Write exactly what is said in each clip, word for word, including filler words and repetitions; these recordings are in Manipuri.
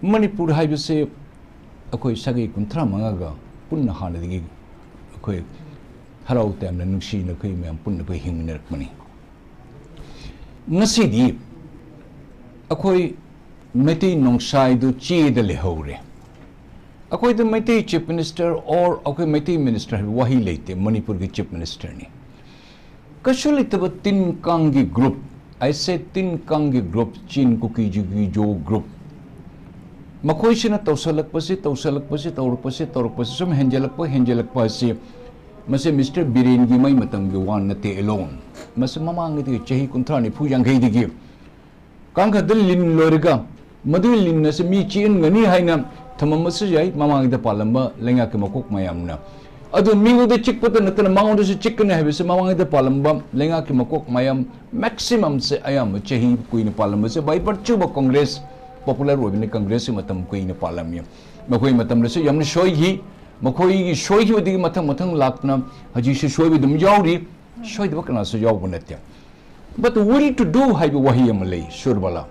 ꯃꯅꯤꯄꯨꯔ ꯍꯥꯏꯕꯁꯦ ꯑꯩꯈꯣꯏ ꯁꯥꯒꯩ ꯀꯨꯟꯊ꯭ꯔꯥ ꯃꯉꯥꯒ ꯄꯨꯟꯅ ꯍꯥꯟꯅꯗꯒꯤ ꯑꯩꯈꯣꯏ ꯍꯔꯥꯎ ꯇꯌꯥꯝꯅ ꯅꯨꯡꯁꯤꯅ ꯑꯩꯈꯣꯏ ꯃꯌꯥꯝ ꯄꯨꯟꯅ ꯑꯩꯈꯣꯏ ꯍꯤꯡꯃꯤꯟꯅꯔꯛꯄꯅꯤ꯫ ꯉꯁꯤꯗꯤ ꯑꯩꯈꯣꯏ ꯃꯩꯇꯩ ꯅꯣꯡꯁꯥꯏꯗꯨ ꯆꯦꯗ ꯂꯩꯍꯧꯔꯦ꯫ ꯑꯩꯈꯣꯏꯗ ꯃꯩꯇꯩ chief minister or ꯑꯩꯈꯣꯏ ꯃꯩꯇꯩ minister ꯍꯥꯏꯕ ꯋꯥꯍꯩ ꯂꯩꯇꯦ, ꯃꯅꯤꯄꯨꯔꯒꯤ chief ministerꯅꯤ꯫ ꯀꯩꯁꯨ ꯂꯩꯇꯕ ꯇꯤꯟ ꯀꯥꯡꯒꯤ group, I say ꯇꯤꯟ ꯀꯥꯡꯒꯤ group, ꯆꯤꯟ ꯀꯨꯀꯤ ꯖꯨꯒꯤ ꯖꯣ group, ꯃꯈꯣꯏꯁꯤꯅ ꯇꯧꯁꯜꯂꯛꯄꯁꯤ, ꯇꯧꯁꯜꯂꯛꯄꯁꯤ, ꯇꯧꯔꯛꯄꯁꯤ, ꯇꯧꯔꯛꯄꯁꯤ ꯁꯨꯝ ꯍꯦꯟꯖꯜꯂꯛꯄ, ꯍꯦꯟꯖꯜꯂꯛꯄ ꯑꯁꯤ ꯃꯁꯤ Mister ꯕꯤꯔꯦꯟꯒꯤ ꯃꯩ ꯃꯇꯝꯒꯤ ꯋꯥ ꯅꯠꯇꯦ alone꯫ ꯃꯁꯤ ꯃꯃꯥꯡꯉꯩꯗꯒꯤ ꯆꯍꯤ ꯀꯨꯟꯊ꯭ꯔꯥ, ꯅꯤꯐꯨ, ꯌꯥꯡꯈꯩꯗꯒꯤ ꯀꯥꯡꯈꯗ ꯂꯤꯟ ꯂꯣꯏꯔꯒ ꯃꯗꯨꯒꯤ ꯂꯤꯟ ꯑꯁꯤ ꯃꯤ ꯆꯤꯛꯍꯟꯒꯅꯤ ꯍꯥꯏꯅ ꯊꯝꯃꯝꯕꯁꯨ ꯌꯥꯏ ꯃꯃꯥꯡꯗ ꯄꯥꯜꯂꯝꯕ ꯂꯩꯉꯥꯛꯀꯤ ꯃꯀꯣꯛ ꯃꯌꯥꯝꯅ꯫ ꯑꯗꯨ ꯃꯤꯉꯣꯟꯗ ꯆꯤꯛꯄꯇ ꯅꯠꯇꯅ ꯃꯉꯣꯟꯗꯁꯨ ꯆꯤꯛꯀꯅꯤ ꯍꯥꯏꯕꯁꯤ ꯃꯃꯥꯡꯗ ꯄꯥꯜꯂꯝꯕ ꯂꯩꯉꯥꯛꯀꯤ ꯃꯀꯣꯛ ꯃꯌꯥꯝ maximumꯁꯦ ꯑꯌꯥꯝꯕ ꯆꯍꯤ ꯀꯨꯏꯅ ꯄꯥꯜꯂꯝꯕꯁꯦ by virtue of Congress, popular ꯑꯣꯏꯕꯅꯤ Congressꯁꯤ ꯃꯇꯝ ꯀꯨꯏꯅ ꯄꯥꯜꯂꯝꯃꯤ꯫ ꯃꯈꯣꯏ ꯃꯇꯝꯗꯁꯨ ꯌꯥꯝꯅ ꯁꯣꯏꯈꯤ꯫ ꯃꯈꯣꯏꯒꯤ ꯁꯣꯏꯈꯤꯕꯗꯒꯤ ꯃꯊꯪ ꯃꯊꯪ ꯂꯥꯛꯇꯅ ꯍꯧꯖꯤꯛꯁꯨ ꯁꯣꯏꯕ ꯑꯗꯨꯝ ꯌꯥꯎꯔꯤ꯫ ꯁꯣꯏꯗꯕ ꯀꯅꯥꯁꯨ ꯌꯥꯎꯕ ꯅꯠꯇꯦ꯫ But will to do ꯍꯥꯏꯕ ꯋꯥꯍꯩ ꯑꯃ ꯂꯩ ꯁꯨꯔꯕꯂꯥ꯫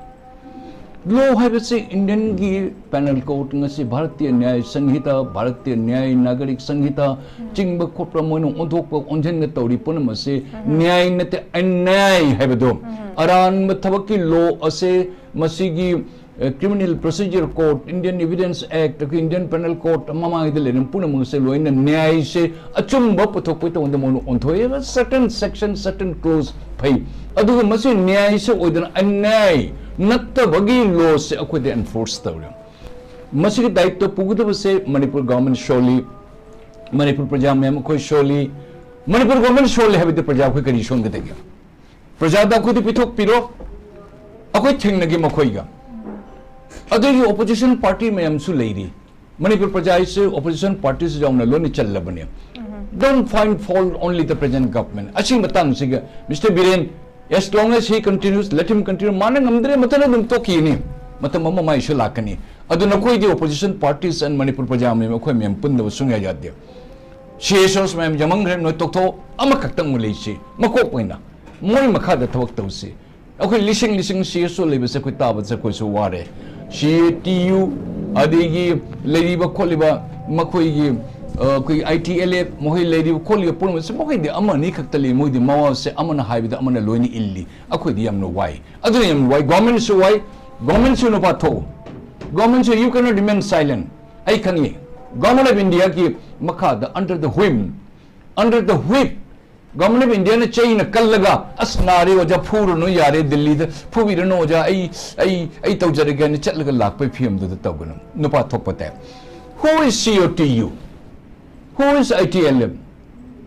Law ꯍꯥꯏꯕꯁꯤ Indianꯒꯤ penal code, ꯉꯁꯤ ꯚꯥꯔꯇꯤꯌ ꯅ꯭ꯌꯥꯌ ꯁꯪꯍꯤꯇꯥ, ꯚꯥꯔꯇꯤꯌ ꯅ꯭ꯌꯥꯌ ꯅꯥꯒꯔꯤꯛ ꯁꯪꯍꯤꯇꯥ ꯆꯤꯡꯕ ꯈꯣꯠꯄ ꯃꯣꯏꯅ ꯑꯣꯟꯊꯣꯛꯄ ꯑꯣꯟꯁꯤꯟꯕ ꯇꯧꯔꯤ ꯄꯨꯝꯅꯃꯛ ꯑꯁꯤ ꯅ꯭ꯌꯥꯌ ꯅꯠꯇꯦ, ꯑꯟꯌꯥꯌ ꯍꯥꯏꯕꯗꯣ꯫ ꯑꯔꯥꯟꯕ ꯊꯕꯛꯀꯤ law ꯑꯁꯦ ꯃꯁꯤꯒꯤ ꯑꯦ, Criminal Procedure Code, Indian Evidence Act, ꯑꯩꯈꯣꯏ Indian Penal Code ꯃꯃꯥꯡꯒꯤꯗ ꯂꯩꯔꯝꯕ ꯄꯨꯝꯅꯃꯛꯁꯦ ꯂꯣꯏꯅ ꯅ꯭ꯌꯥꯌꯁꯦ ꯑꯆꯨꯝꯕ ꯄꯨꯊꯣꯛꯄꯒꯤ ꯇꯧꯕꯗ ꯃꯣꯏꯅ ꯑꯣꯟꯊꯣꯛꯑꯦꯕ꯫ Certain section, certain clause ꯐꯩ꯫ ꯑꯗꯨꯒ ꯃꯁꯤ ꯅ꯭ꯌꯥꯌꯁꯦ ꯑꯣꯏꯗꯅ ꯑꯟꯌꯥꯌ ꯅꯠꯇꯕꯒꯤ lawꯁꯦ ꯑꯩꯈꯣꯏꯗ enforce ꯇꯧꯔꯦ꯫ ꯃꯁꯤꯒꯤ ꯗꯥꯌꯤꯠꯇ ꯄꯨꯒꯗꯕꯁꯦ ꯃꯅꯤꯄꯨꯔ government ꯁꯣꯜꯂꯤ, ꯃꯅꯤꯄꯨꯔ ꯄ꯭ꯔꯖꯥ ꯃꯌꯥꯝ ꯑꯩꯈꯣꯏ ꯁꯣꯜꯂꯤ꯫ ꯃꯅꯤꯄꯨꯔ government ꯁꯣꯜꯂꯤ ꯍꯥꯏꯕꯗꯤ ꯄ꯭ꯔꯖꯥ ꯑꯩꯈꯣꯏ ꯀꯔꯤ ꯁꯣꯟꯒꯗꯒꯦ? ꯄ꯭ꯔꯖꯥꯗ ꯑꯩꯈꯣꯏꯗ ꯄꯤꯊꯣꯛꯄꯤꯔꯣ, ꯑꯩꯈꯣꯏ ꯊꯦꯡꯅꯒꯦ ꯃꯈꯣꯏꯒ꯫ ꯑꯗꯨꯒꯤ opposition party ꯃꯌꯥꯝꯁꯨ ꯂꯩꯔꯤ꯫ ꯃꯅꯤꯄꯨꯔ ꯄ꯭ꯔꯖꯥ ꯍꯥꯏꯁꯦ opposition partyꯁꯨ ꯌꯥꯎꯅ ꯂꯣꯏꯅ ꯆꯜꯂꯕꯅꯤ꯫ Don't find fault only the present government꯫ ꯑꯁꯤꯒꯤ ꯃꯇꯥꯡꯁꯤꯒ Mister Biren, as long as he continues, let him continue꯫ ꯃꯥꯅ ꯉꯝꯗ꯭ꯔꯦ, ꯃꯊꯟ ꯑꯗꯨꯝ ꯇꯣꯛꯈꯤꯅꯤ꯫ ꯃꯇꯝ ꯑꯃ ꯃꯥꯏꯁꯨ ꯂꯥꯛꯀꯅꯤ꯫ ꯑꯗꯨ ꯅꯈꯣꯏꯗꯤ opposition parties and ꯃꯅꯤꯄꯨꯔ ꯄ꯭ꯔꯖꯥ ꯃꯌꯥꯝ ꯑꯩꯈꯣꯏ ꯃꯌꯥꯝ ꯄꯨꯟꯗꯕ ꯁꯨꯡꯌꯥ ꯌꯥꯗꯦ꯫ CSOs ꯃꯌꯥꯝ ꯌꯥꯝꯃꯟꯈ꯭ꯔꯦ, ꯅꯣꯏ ꯇꯣꯛꯊꯣꯛꯑꯣ꯫ ꯑꯃꯈꯛꯇꯪ ꯑꯣꯏ ꯂꯩꯁꯤ, ꯃꯀꯣꯛ ꯑꯣꯏꯅ ꯃꯣꯏ ꯃꯈꯥꯗ ꯊꯕꯛ ꯇꯧꯁꯤ꯫ ꯑꯩꯈꯣꯏ ꯂꯤꯁꯤꯡ ꯂꯤꯁꯤꯡ CSO ꯂꯩꯕꯁꯦ ꯑꯩꯈꯣꯏ ꯇꯥꯕꯗ ꯑꯩꯈꯣꯏꯁꯨ ꯋꯥꯔꯦ꯫ ꯁꯤ ꯑꯦ ꯇꯤ ꯌꯨ, ꯑꯗꯒꯤ ꯂꯩꯔꯤꯕ ꯈꯣꯠꯂꯤꯕ ꯃꯈꯣꯏꯒꯤ, ꯑ, ꯑꯩꯈꯣꯏꯒꯤ ꯑꯥꯏ ꯇꯤ ꯑꯦꯜ ꯑꯦꯐ, ꯃꯈꯣꯏ ꯂꯩꯔꯤꯕ ꯈꯣꯠꯂꯤꯕ ꯄꯨꯝꯅꯃꯛꯁꯦ ꯃꯈꯣꯏꯗꯤ ꯑꯃ ꯑꯅꯤ ꯈꯛꯇ ꯂꯩ꯫ ꯃꯣꯏꯗꯤ ꯃꯋꯥꯁꯦ ꯑꯃꯅ ꯍꯥꯏꯕꯗ ꯑꯃꯅ ꯂꯣꯏꯅ ꯏꯜꯂꯤ꯫ ꯑꯩꯈꯣꯏꯗꯤ ꯌꯥꯝꯅ ꯋꯥꯏ꯫ ꯑꯗꯨꯅ ꯌꯥꯝ ꯋꯥꯏ꯫ ꯒꯣꯔꯃꯦꯟꯁꯨ ꯋꯥꯏ꯫ ꯒꯣꯔꯃꯦꯟꯁꯨ ꯅꯨꯄꯥ ꯊꯣꯛꯎ꯫ ꯒꯣꯔꯃꯦꯟꯁꯨ, you cannot remain silent꯫ ꯑꯩ ꯈꯪꯉꯤ꯫ ꯒꯣꯔꯃꯦꯟ ꯑꯣꯐ ꯏꯟꯗꯤꯌꯥꯒꯤ ꯃꯈꯥꯗ, under the whim, under the whip, government of ꯏꯟꯗꯤꯌꯥꯅ ꯆꯩꯅ ꯀꯜꯂꯒ, "ꯑꯁ, ꯅꯥꯔꯦ ꯑꯣꯖꯥ, ꯐꯨꯔꯨꯅꯨ, ꯌꯥꯔꯦ, ꯗꯤꯜꯂꯤꯗ ꯐꯨꯕꯤꯔꯅꯨ ꯑꯣꯖꯥ, ꯑꯩ, ꯑꯩ, ꯑꯩ ꯇꯧꯖꯔꯒꯦ" ꯍꯥꯏꯅ ꯆꯠꯂꯒ ꯂꯥꯛꯄꯒꯤ ꯐꯤꯕꯝꯗꯨꯗ ꯇꯧꯒꯅꯨ꯫ ꯅꯨꯄꯥ ꯊꯣꯛꯄ ꯇꯥꯏ꯫ Who is C O T U? Who is I T L F?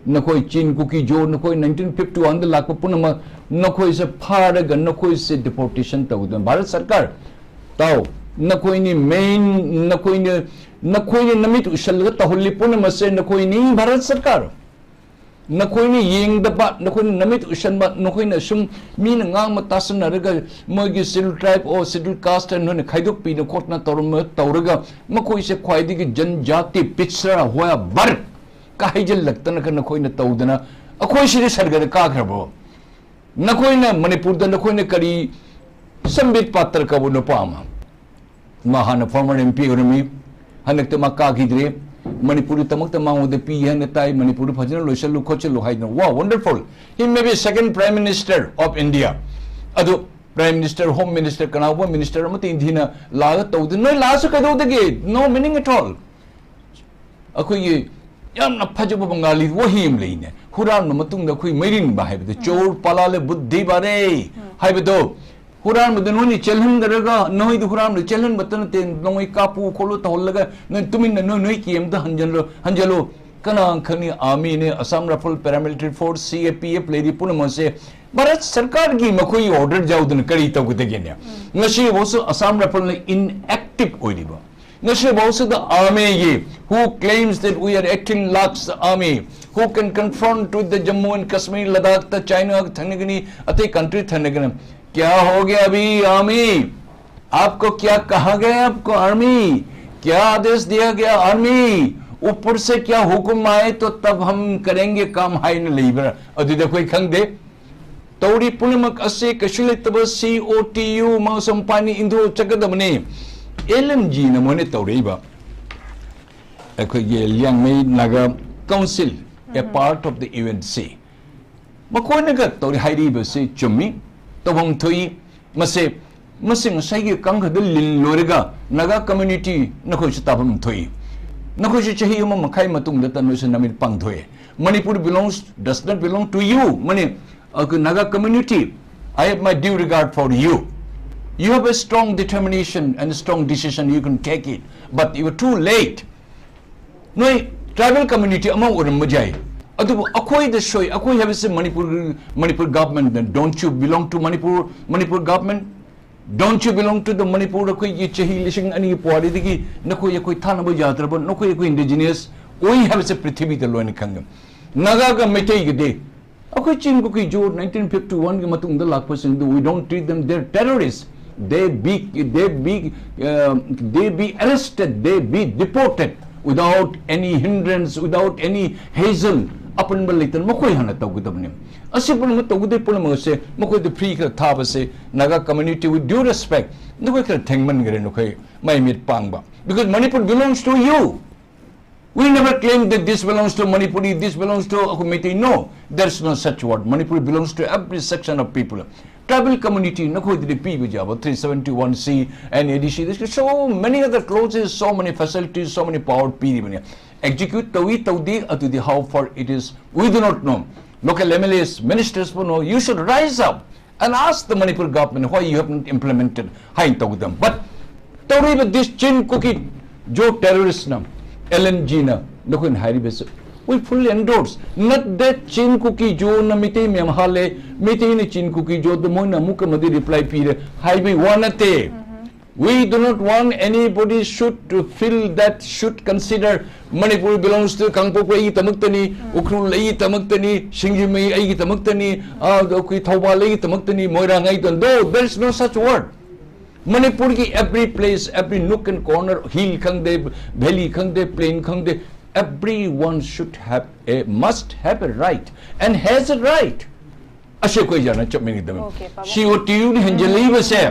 ꯅꯈꯣꯏ ꯆꯤꯟ, ꯀꯨꯀꯤ, ꯖꯣ, ꯅꯈꯣꯏ nineteen fifty one ꯗ ꯂꯥꯛꯄ ꯄꯨꯝꯅꯃꯛ ꯅꯈꯣꯏꯁꯦ ꯐꯥꯔꯒ ꯅꯈꯣꯏꯁꯦ deportation ꯇꯧꯗꯨꯅ ꯚꯥꯔꯠ ꯁꯔꯀꯥꯔ, ꯇꯥꯎ, ꯅꯈꯣꯏꯅꯤ main, ꯅꯈꯣꯏꯅ, ꯅꯈꯣꯏꯅ ꯅꯃꯤꯠ ꯎꯁꯜꯂꯒ ꯇꯧꯍꯜꯂꯤ ꯄꯨꯝꯅꯃꯛꯁꯦ ꯅꯈꯣꯏꯅꯤ, ꯚꯥꯔꯠ ꯁꯔꯀꯥꯔ꯫ ꯅꯈꯣꯏꯅ ꯌꯦꯡꯗꯕ, ꯅꯈꯣꯏꯅ ꯅꯃꯤꯠ ꯎꯁꯟꯕ, ꯅꯈꯣꯏꯅ ꯁꯨꯝ ꯃꯤꯅ ꯉꯥꯡꯕ ꯇꯥꯁꯟꯅꯔꯒ ꯃꯣꯏꯒꯤ schedule tribe or schedule caste ꯅꯈꯣꯏꯅ ꯈꯥꯏꯗꯣꯛꯄꯤꯅ ꯈꯣꯠꯅ ꯇꯧꯔꯝꯕ, ꯇꯧꯔꯒ ꯃꯈꯣꯏꯁꯦ ꯈ꯭ꯋꯥꯏꯗꯒꯤ ꯖꯟꯖꯥꯇꯤ ꯄꯤꯁꯔ ꯍꯣꯌꯥ ꯕꯔ ꯀꯥ ꯍꯩꯖꯤꯜꯂꯛꯇꯅꯒ ꯅꯈꯣꯏꯅ ꯇꯧꯗꯅ, ꯑꯩꯈꯣꯏ ꯁꯤꯗꯤ ꯁꯔꯒꯗ ꯀꯥꯈ꯭ꯔꯕꯣ? ꯅꯈꯣꯏꯅ ꯃꯅꯤꯄꯨꯔꯗ ꯅꯈꯣꯏꯅ ꯀꯔꯤ, ꯁꯝꯕꯤꯠ ꯄꯥꯇ꯭ꯔ ꯀꯧꯕ ꯅꯨꯄꯥ ꯑꯃ, ꯃꯥ ꯍꯥꯟꯅ former M P ꯑꯣꯏꯔꯝꯃꯤ, ꯍꯟꯗꯛꯇ ꯃꯥ ꯀꯥꯈꯤꯗ꯭ꯔꯦ꯫ ꯃꯅꯤꯄꯨꯔꯒꯤꯗꯃꯛꯇ ꯃꯉꯣꯟꯗ ꯄꯤ ꯍꯥꯏꯅ ꯇꯥꯏ, ꯃꯅꯤꯄꯨꯔꯗ ꯐꯖꯅ ꯂꯣꯏꯁꯜꯂꯨ ꯈꯣꯠꯆꯜꯂꯨ ꯍꯥꯏꯗꯅ꯫ Wow, wonderful. He may be second Prime Minister of India. ꯑꯗꯨ Prime Minister, Home Minister, ꯀꯅꯥꯒꯨꯝꯕ minister ꯑꯃꯠꯇ ꯏꯟꯗꯤꯌꯥꯅ ꯂꯥꯛꯑꯒ ꯇꯧꯗꯦ꯫ ꯅꯣꯏ ꯂꯥꯛꯑꯁꯨ ꯀꯩꯗꯧꯗꯒꯦ? No meaning at all. ꯑꯩꯈꯣꯏꯒꯤ ꯌꯥꯝꯅ ꯐꯖꯕ ꯕꯪꯒꯥꯂꯤ ꯋꯥꯍꯩ ꯑꯃ ꯂꯩꯅꯦ, "ꯍꯨꯔꯥꯟꯕ ꯃꯇꯨꯡꯗ ꯑꯩꯈꯣꯏ ꯃꯩꯔꯤꯟꯕ" ꯍꯥꯏꯕꯗꯣ, "ꯆꯣꯔ ꯄꯥꯂꯥꯂꯦ ꯕꯨꯗꯙꯤ ꯕꯥꯔꯦ" ꯍꯥꯏꯕꯗꯣ, ꯍꯨꯔꯥꯟꯕꯗ ꯅꯣꯏꯅ ꯆꯦꯜꯍꯟꯗ꯭ꯔꯒ, ꯅꯣꯏꯗ ꯍꯨꯔꯥꯟꯕꯗ ꯆꯦꯜꯍꯟꯕꯇ ꯅꯠꯇꯦ, ꯅꯣꯏ ꯀꯥꯞꯄꯨ ꯈꯣꯠꯂꯨ ꯇꯧꯍꯜꯂꯒ, ꯅꯣꯏ ꯇꯨꯃꯤꯟꯅ ꯅꯣꯏ, ꯅꯣꯏ camp ꯇ ꯍꯟꯖꯜꯂꯣ, ꯍꯟꯖꯜꯂꯣ꯫ ꯀꯅꯥ ꯈꯪꯅꯤ, army ꯅꯦ, Assam Rifle, Paramilitary Force, C A P F ꯂꯩꯔꯤ ꯄꯨꯝꯅꯃꯛꯁꯦ ꯚꯥꯔꯠ ꯁꯔꯀꯥꯔꯒꯤ ꯃꯈꯣꯏꯒꯤ order ꯌꯥꯎꯗꯅ ꯀꯔꯤ ꯇꯧꯒꯗꯒꯦꯅꯦ? ꯉꯁꯤꯐꯥꯎꯁꯨ Assam Rifle ꯅ inactive ꯑꯣꯏꯔꯤꯕ, ꯉꯁꯤꯐꯥꯎꯁꯤꯗ army ꯒꯤ, who claims that we are eighteen lakhs army, who can confront with the Jammu and Kashmir, ꯂꯗꯥꯈꯇ ꯆꯥꯏꯅꯥꯒ ꯊꯪꯅꯒꯅꯤ, ꯑꯇꯩ country ꯊꯪꯅꯒꯅꯤ꯫ क्या हो गया अभी army? आपको क्या कहा गया आपको army? क्या आदेश दिया गया army? ऊपर से क्या हुक्म आए तो तब हम करेंगे काम ꯍꯥꯏꯅ ꯂꯩꯕ꯭ꯔꯥ? ꯑꯗꯨꯗꯤ ꯑꯩꯈꯣꯏ ꯈꯪꯗꯦ꯫ ꯇꯧꯔꯤ ꯄꯨꯝꯅꯃꯛ ꯑꯁꯤ ꯀꯩꯁꯨ ꯂꯩꯇꯕ ꯁꯤ O T U ꯃꯥꯡꯁꯝ pani ꯏꯟꯊꯣꯛꯆꯒꯗꯕꯅꯤ꯫ L and ꯖꯤꯅ ꯃꯣꯏꯅ ꯇꯧꯔꯛꯏꯕ ꯑꯩꯈꯣꯏꯒꯤ Liangmai Naga council, a part of the U N C, ꯃꯈꯣꯏꯅꯒ ꯇꯧꯔꯤ ꯍꯥꯏꯔꯤꯕꯁꯤ ꯆꯨꯝꯃꯤ, ꯇꯧꯐꯝ ꯊꯣꯛꯏ꯫ ꯃꯁꯦ ꯃꯁꯤ ꯉꯁꯥꯏꯒꯤ ꯀꯥꯡꯈꯗ ꯂꯤꯜ ꯂꯣꯏꯔꯒ ꯅꯥꯒꯥ ꯀꯝꯃ꯭ꯌꯨꯅꯤꯇꯤ ꯅꯈꯣꯏꯁꯨ ꯇꯥꯐꯝ ꯊꯣꯛꯏ꯫ ꯅꯈꯣꯏꯁꯨ ꯆꯍꯤ ꯑꯃ ꯃꯈꯥꯏ ꯃꯇꯨꯡꯗ ꯇ ꯅꯣꯏꯁꯨ ꯅꯃꯤꯠ ꯄꯥꯡꯊꯣꯛꯑꯦ꯫ Manipur belongs, does not belong to you. ꯃꯅꯤ-, ꯑ, Naga community, I have my due regard for you. You have a strong determination and strong decision, you can take it. But you are too late. ꯅꯣꯏ ꯇ꯭ꯔꯥꯏꯕꯦꯜ ꯀꯝꯃ꯭ꯌꯨꯅꯤꯇꯤ ꯑꯃ ꯑꯣꯏꯔꯝꯕ ꯌꯥꯏ, ꯑꯗꯨꯕꯨ ꯑꯩꯈꯣꯏꯗ ꯁꯣꯏ, ꯑꯩꯈꯣꯏ ꯍꯥꯏꯕꯁꯤ Manipur, Manipur ꯒꯚꯔꯟꯃꯦꯟꯠꯅ, don't you belong to Manipur, Manipur government? Don't you belong to the Manipur? ꯑꯩꯈꯣꯏꯒꯤ ꯆꯍꯤ ꯂꯤꯁꯤꯡ ꯑꯅꯤꯒꯤ ꯄꯨꯋꯥꯔꯤꯗꯒꯤ ꯅꯈꯣꯏ ꯑꯩꯈꯣꯏ ꯊꯥꯅꯕ ꯌꯥꯗ꯭ꯔꯕ, ꯅꯈꯣꯏ ꯑꯩꯈꯣꯏ ꯏꯟꯗꯤꯖꯤꯅꯁ ꯑꯣꯏ ꯍꯥꯏꯕꯁꯦ ꯄ꯭ꯔꯤꯊꯤꯕꯤꯗ ꯂꯣꯏꯅ ꯈꯪꯉꯤ꯫ ꯅꯥꯒꯥꯒ ꯃꯩꯇꯩꯒꯗꯤ ꯑꯩꯈꯣꯏ ꯆꯤꯟ ꯀꯨꯀꯤ ꯖꯣ nineteen fifty-one ꯒꯤ ꯃꯇꯨꯡꯗ ꯂꯥꯛꯄꯁꯤꯡꯗꯨ, we don't treat them, they're terrorists. They be, they be, uh, they be arrested, they be deported without any hindrance, without any hassle, ꯑꯄꯟꯕ ꯂꯩꯇꯅ ꯃꯈꯣꯏ ꯍꯥꯟꯅ ꯇꯧꯒꯗꯕꯅꯤ꯫ ꯑꯁꯤ ꯄꯨꯝꯅꯃꯛ ꯇꯧꯒꯗꯕ ꯄꯨꯝꯅꯃꯛ ꯑꯁꯦ ꯃꯈꯣꯏꯗ ꯐ꯭ꯔꯤ ꯈꯔ ꯊꯥꯕꯁꯦ, Naga community, with due respect, ꯅꯈꯣꯏ ꯈꯔ ꯊꯦꯡꯃꯟꯈ꯭ꯔꯦ ꯅꯈꯣꯏ ꯃꯥꯏ ꯃꯤꯠ ꯄꯥꯡꯕ꯫ Because Manipur belongs to you. We never claim that this belongs to Manipuri, this belongs to ꯑꯩꯈꯣꯏ Meitei. No, there's no such word. Manipur belongs to every section of people. Tribal community ꯅꯈꯣꯏꯗꯗꯤ ꯄꯤꯕ ꯌꯥꯕ three seventy-one C and A D C, there's so many other clauses, so many facilities, so many power ꯄꯤꯔꯤꯕꯅꯤ꯫ Execute ꯇꯧꯏ ꯇꯧꯗꯦ ꯑꯗꯨꯗꯤ how far it is, we do not know. Local M L As, ministers ꯄꯨꯝꯅꯃꯛ, you should rise up and ask the Manipur government why you have not implemented ꯍꯥꯏꯅ ꯇꯧꯒꯗꯕ꯫ But ꯇꯧꯔꯤꯕ this ꯆꯤꯟ ꯀꯨꯀꯤ ꯖꯣ ꯇꯦꯔꯣꯔꯤꯁꯅ, ꯑꯦꯜ ꯑꯦꯟ ꯖꯤꯅ ꯅꯈꯣꯏꯅ ꯍꯥꯏꯔꯤꯕꯁꯤ we fully endorse. Not that ꯆꯤꯟ ꯀꯨꯀꯤ ꯖꯣꯅ ꯃꯤꯇꯩ ꯃꯌꯥꯝ ꯍꯥꯠꯂꯦ, ꯃꯤꯇꯩꯅ ꯆꯤꯟ ꯀꯨꯀꯤ ꯖꯣꯗ ꯃꯣꯏꯅ ꯑꯃꯨꯛꯀ ꯑꯃꯗꯤ ꯔꯤꯄ꯭ꯂꯥꯏ ꯄꯤꯔꯦ ꯍꯥꯏꯕꯒꯤ ꯋꯥ ꯅꯠꯇꯦ꯫ We do not want anybody should to feel that should consider Manipur belongs to ꯀꯥꯡꯄꯣꯛꯄꯤ ꯑꯩꯒꯤꯗꯃꯛꯇꯅꯤ, ꯎꯈ꯭ꯔꯨꯜ ꯑꯩꯒꯤꯗꯃꯛꯇꯅꯤ, ꯁꯤꯡꯖꯃꯩ ꯑꯩꯒꯤꯗꯃꯛꯇꯅꯤ, ꯑ, ꯑꯩꯈꯣꯏ ꯊꯧꯕꯥꯜ ꯑꯩꯒꯤꯗꯃꯛꯇꯅꯤ, ꯃꯣꯏꯔꯥꯡ ꯑꯩꯒꯤꯗꯃꯛ꯫ No, there is no such word. ꯃꯅꯤꯄꯨꯔꯒꯤ every place, every nook and corner, hill ꯈꯪꯗꯦ, valley ꯈꯪꯗꯦ, plain ꯈꯪꯗꯦ, everyone should have a, must have a right and has a right. ꯑꯁꯤ ꯑꯩꯈꯣꯏ ꯌꯥꯅ ꯆꯠꯃꯤꯟꯅꯒꯗꯕꯅꯤ꯫ Okay, ꯄꯥꯕꯨꯡ꯫ ꯁꯤ ꯑꯣ ꯇꯤ ꯌꯨꯅ ꯍꯦꯟꯖꯜꯂꯛꯏꯕꯁꯦ,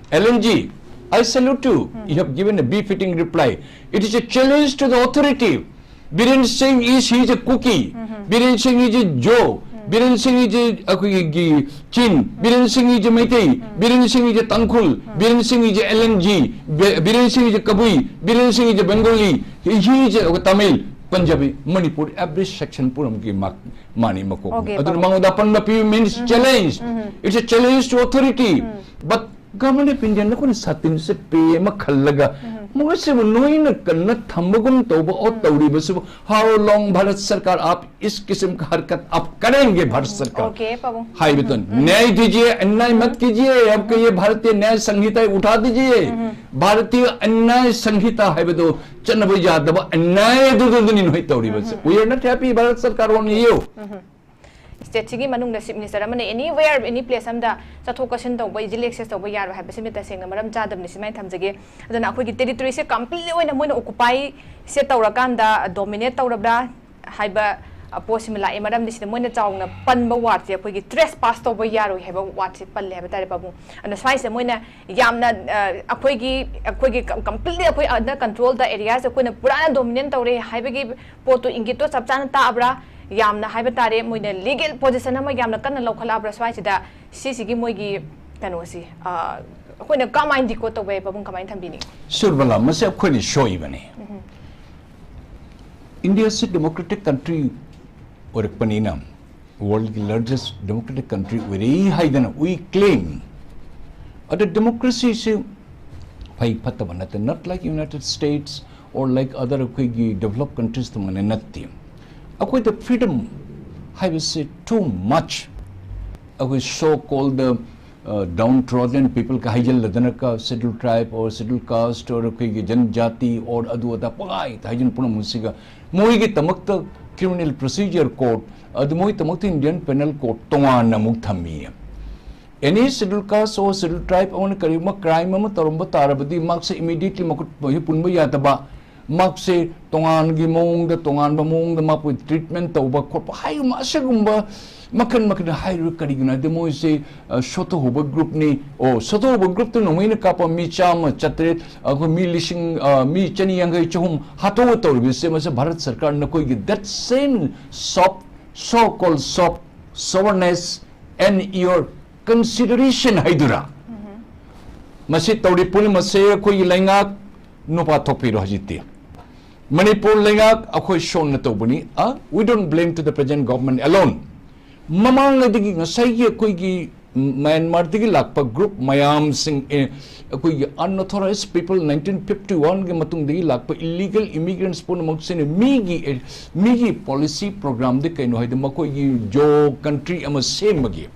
L N G, I salute you. You have given a befitting reply. It is a challenge to the authority. Biren Singh is, he is a Kuki. Biren Singh is a Zo. Biren Singh is a, ꯑꯩꯈꯣꯏꯒꯤ Chin. Biren Singh is a Meitei. Biren Singh is a Tangkhul. Biren Singh is a L N G. Bi-, Biren Singh is a Kabui. Biren Singh is a Bengali. He, he is a Tamil, Punjabi, Manipur, every section ꯄꯨꯝꯅꯃꯛꯀꯤ ꯃꯥ-, ꯃꯥꯅꯤ ꯃꯀꯣꯛꯅꯤ꯫ Okay, ꯑꯗꯨꯅ ꯄꯥꯕꯨꯡ꯫ ꯃꯉꯣꯟꯗ ꯑꯄꯟꯕ ꯄꯤꯕ means challenge. It's a challenge to authority. But Government of India ꯅꯈꯣꯏꯅ ꯁꯥꯇꯤꯟꯁꯦ ꯄꯦ ꯑꯃ ꯈꯜꯂꯒ ꯃꯣꯏꯁꯤꯕꯨ ꯅꯣꯏꯅ ꯀꯟꯅ ꯊꯝꯕꯒꯨꯝ ꯇꯧꯕ ꯑꯣ ꯇꯧꯔꯤꯕꯁꯤꯕꯨ, how long ꯚꯥꯔꯠ ꯁꯔꯀꯥꯔ ꯑꯥꯞ ꯏꯁ ꯀꯤꯁꯝ ꯀꯥ ꯍꯔꯀꯠ ꯑꯥꯞ ꯀꯔꯦꯡꯒꯦ ꯚꯥꯔꯠ ꯁꯔꯀꯥꯔ? Okay, ꯄꯥꯕꯨꯡ꯫ ꯍꯥꯏꯕꯗꯣ, न्याय दीजिए, अन्याय मत कीजिए, आपको ये भारतीय न्याय संहिता उठा दीजिए꯫ भारतीय अन्याय संहिता ꯍꯥꯏꯕꯗꯣ ꯆꯠꯅꯕ ꯌꯥꯗꯕ ꯑꯟꯌꯥꯏ ꯑꯗꯨꯗꯨꯅꯤ ꯅꯣꯏ ꯇꯧꯔꯤꯕꯁꯦ꯫ We are not happy, Bharat ꯁꯔꯀꯥꯔ ꯑꯣꯟ ꯌꯨ꯫ State ꯁꯤꯒꯤ ꯃꯅꯨꯡꯗ Chief Minister ꯑꯃꯅ anywhere, any place ꯑꯃꯗ ꯆꯠꯊꯣꯛ ꯆꯠꯁꯤꯟ ꯇꯧꯕ, easily access ꯇꯧꯕ ꯌꯥꯔꯣꯏ ꯍꯥꯏꯕꯁꯤꯃ ꯇꯁꯦꯡꯅ ꯃꯔꯝ ꯆꯥꯗꯕꯅꯤ, ꯁꯨꯃꯥꯏꯅ ꯊꯝꯖꯒꯦ꯫ ꯑꯗꯨꯅ ꯑꯩꯈꯣꯏꯒꯤ territory ꯁꯦ completely ꯑꯣꯏꯅ ꯃꯣꯏꯅ occupy ꯁꯦ ꯇꯧꯔꯀꯥꯟꯗ, dominate ꯇꯧꯔꯕ꯭ꯔꯥ ꯍꯥꯏꯕ, ꯑ, ꯄꯣꯠꯁꯤꯃ ꯂꯥꯛꯑꯦ꯫ ꯃꯔꯝꯗꯤ ꯁꯤꯗ ꯃꯣꯏꯅ ꯆꯥꯎꯅ ꯄꯟꯕ word ꯁꯦ ꯑꯩꯈꯣꯏꯒꯤ trespass ꯇꯧꯕ ꯌꯥꯔꯣꯏ ꯍꯥꯏꯕ word ꯁꯦ ꯄꯜꯂꯦ ꯍꯥꯏꯕ ꯇꯥꯔꯦ, ꯄꯥꯕꯨꯡ꯫ ꯑꯗꯨꯅ ꯁ꯭ꯋꯥꯏꯁꯤꯗ ꯃꯣꯏꯅ ꯌꯥꯝꯅ, ꯑ, ꯑꯩꯈꯣꯏꯒꯤ, ꯑꯩꯈꯣꯏꯒꯤ com-, completely ꯑꯩꯈꯣꯏ under control ꯗ area ꯁꯦ ꯑꯩꯈꯣꯏꯅ ꯄꯨꯔꯥ dominate ꯇꯧꯔꯦ ꯍꯥꯏꯕꯒꯤ ꯄꯣꯠꯇꯨ ꯏꯪꯒꯤꯠꯇꯣ ꯆꯞ ꯆꯥꯅ ꯇꯥꯛꯑꯕ꯭ꯔꯥ? ꯌꯥꯝꯅ ꯍꯥꯏꯕ ꯇꯥꯔꯦ, ꯃꯣꯏꯅ legal position ꯑꯃ ꯌꯥꯝꯅ ꯀꯟꯅ ꯂꯧꯈꯠꯂꯛꯑꯕ꯭ꯔꯥ ꯁ꯭ꯋꯥꯏꯁꯤꯗ? ꯁꯤꯁꯤꯒꯤ ꯃꯣꯏꯒꯤ ꯀꯩꯅꯣꯁꯤ, ꯑ, ꯑꯩꯈꯣꯏꯅ ꯀꯃꯥꯏꯅ decode ꯇꯧꯕ ꯌꯥꯏ, ꯄꯥꯕꯨꯡ, ꯀꯃꯥꯏꯅ ꯊꯝꯕꯤꯅꯤ? ꯁꯨꯔꯕꯂꯥ, ꯃꯁꯤ ꯑꯩꯈꯣꯏꯅ ꯁꯣꯏꯕꯅꯤ꯫ India ꯁꯤ democratic country ꯑꯣꯏꯔꯛꯄꯅꯤꯅ, world ꯀꯤ largest democratic country ꯑꯣꯏꯔꯛꯏ ꯍꯥꯏꯗꯅ we claim꯫ ꯑꯗ democracy ꯁꯤ ꯐꯩ ꯐꯠꯇꯕ ꯅꯠꯇꯦ, not like United States or like other ꯑꯩꯈꯣꯏꯒꯤ developed countries ꯑꯗꯨꯃꯥꯏꯅ ꯅꯠꯇꯦ꯫ ꯑꯩꯈꯣꯏꯗ freedom ꯍꯥꯏꯕꯁꯤ too much, ꯑꯩꯈꯣꯏ so called, uh, downtrodden people ꯀ ꯍꯥꯏꯖꯤꯜꯂꯗꯅꯀ, schedule tribe or schedule caste or ꯑꯩꯈꯣꯏꯒꯤ ꯖꯟꯖꯥꯇꯤ or ꯑꯗꯨ ꯑꯗꯥ ꯄꯪꯍꯥꯏꯗ ꯍꯥꯏꯖꯤꯟ ꯄꯨꯝꯅꯃꯛꯁꯤꯒ ꯃꯣꯏꯒꯤꯗꯃꯛꯇ criminal procedure code, ꯑꯗꯨ ꯃꯣꯏꯒꯤꯗꯃꯛꯇ Indian Penal Code ꯇꯣꯉꯥꯟꯅ ꯑꯃꯨꯛ ꯊꯝꯃꯤ꯫ Any schedule caste or schedule tribe ꯑꯃꯅ ꯀꯔꯤꯒꯨꯝꯕ crime ꯑꯃ ꯇꯧꯔꯝꯕ ꯇꯥꯔꯕꯗꯤ ꯃꯍꯥꯛꯁꯦ immediately ꯃꯈꯨꯠ ꯄꯨꯟꯕ ꯌꯥꯗꯕ, ꯃꯍꯥꯛꯁꯦ ꯇꯣꯉꯥꯟꯒꯤ ꯃꯑꯣꯡꯗ, ꯇꯣꯉꯥꯟꯕ ꯃꯑꯣꯡꯗ ꯃꯍꯥꯛꯄꯨ treatment ꯇꯧꯕ ꯈꯣꯠꯄ ꯍꯥꯏꯕ ꯑꯁꯤꯒꯨꯝꯕ ꯃꯈꯟ ꯃꯈꯟ ꯍꯥꯏꯔꯤꯕ ꯀꯔꯤꯒꯤꯅꯣ ꯍꯥꯏꯗꯤ ꯃꯣꯏꯁꯦ, ꯑ, ꯁꯣꯠꯊꯍꯧꯕ groupꯅꯤ꯫ ꯑꯣ, ꯁꯣꯠꯊꯍꯧꯕ groupꯇꯨ ꯅꯣꯡꯃꯩꯅ ꯀꯥꯞꯄ ꯃꯤ ꯆꯥꯝꯃ, ꯆꯥꯇ꯭ꯔꯦꯠ, ꯑꯩꯈꯣꯏ ꯃꯤ ꯂꯤꯁꯤꯡ, ꯑ, ꯃꯤ ꯆꯅꯤ ꯌꯥꯡꯈꯩ, ꯆꯍꯨꯝ ꯍꯥꯠꯇꯣꯛꯑ ꯇꯧꯔꯤꯕꯁꯦ, ꯃꯁꯤ ꯚꯥꯔꯠ ꯁꯔꯀꯥꯔ ꯅꯈꯣꯏꯒꯤ that same soft, so called soft sovereignness and your consideration ꯍꯥꯏꯗꯨꯔꯥ? ꯃꯁꯤ ꯇꯧꯔꯤ ꯄꯨꯝꯅꯃꯛꯁꯦ ꯑꯩꯈꯣꯏꯒꯤ ꯂꯩꯉꯥꯛ ꯅꯨꯄꯥ ꯊꯣꯛꯄꯤꯔꯣ ꯍꯧꯖꯤꯛꯇꯤ꯫ ꯃꯅꯤꯄꯨꯔ ꯂꯩꯉꯥꯛ ꯑꯩꯈꯣꯏ ꯁꯣꯟꯅ ꯇꯧꯕꯅꯤ꯫ ꯑ, we don't blame to the present government alone꯫ ꯃꯃꯥꯡꯉꯩꯗꯒꯤ ꯉꯁꯥꯏꯒꯤ ꯑꯩꯈꯣꯏꯒꯤ ꯃ꯭ꯌꯥꯟꯃꯥꯔꯗꯒꯤ ꯂꯥꯛꯄ group ꯃꯌꯥꯝꯁꯤꯡ, ꯑꯦ, ꯑꯩꯈꯣꯏꯒꯤ unauthorized people nineteen fifty one ꯒꯤ ꯃꯇꯨꯡꯗꯒꯤ ꯂꯥꯛꯄ illegal immigrants ꯄꯨꯝꯅꯃꯛꯁꯤꯅ ꯃꯤꯒꯤ, ꯑꯦ, ꯃꯤꯒꯤ policy programꯗꯤ ꯀꯩꯅꯣ ꯍꯥꯏꯗꯤ ꯃꯈꯣꯏꯒꯤ ꯖꯣ country ꯑꯃ ꯁꯦꯝꯕꯒꯤ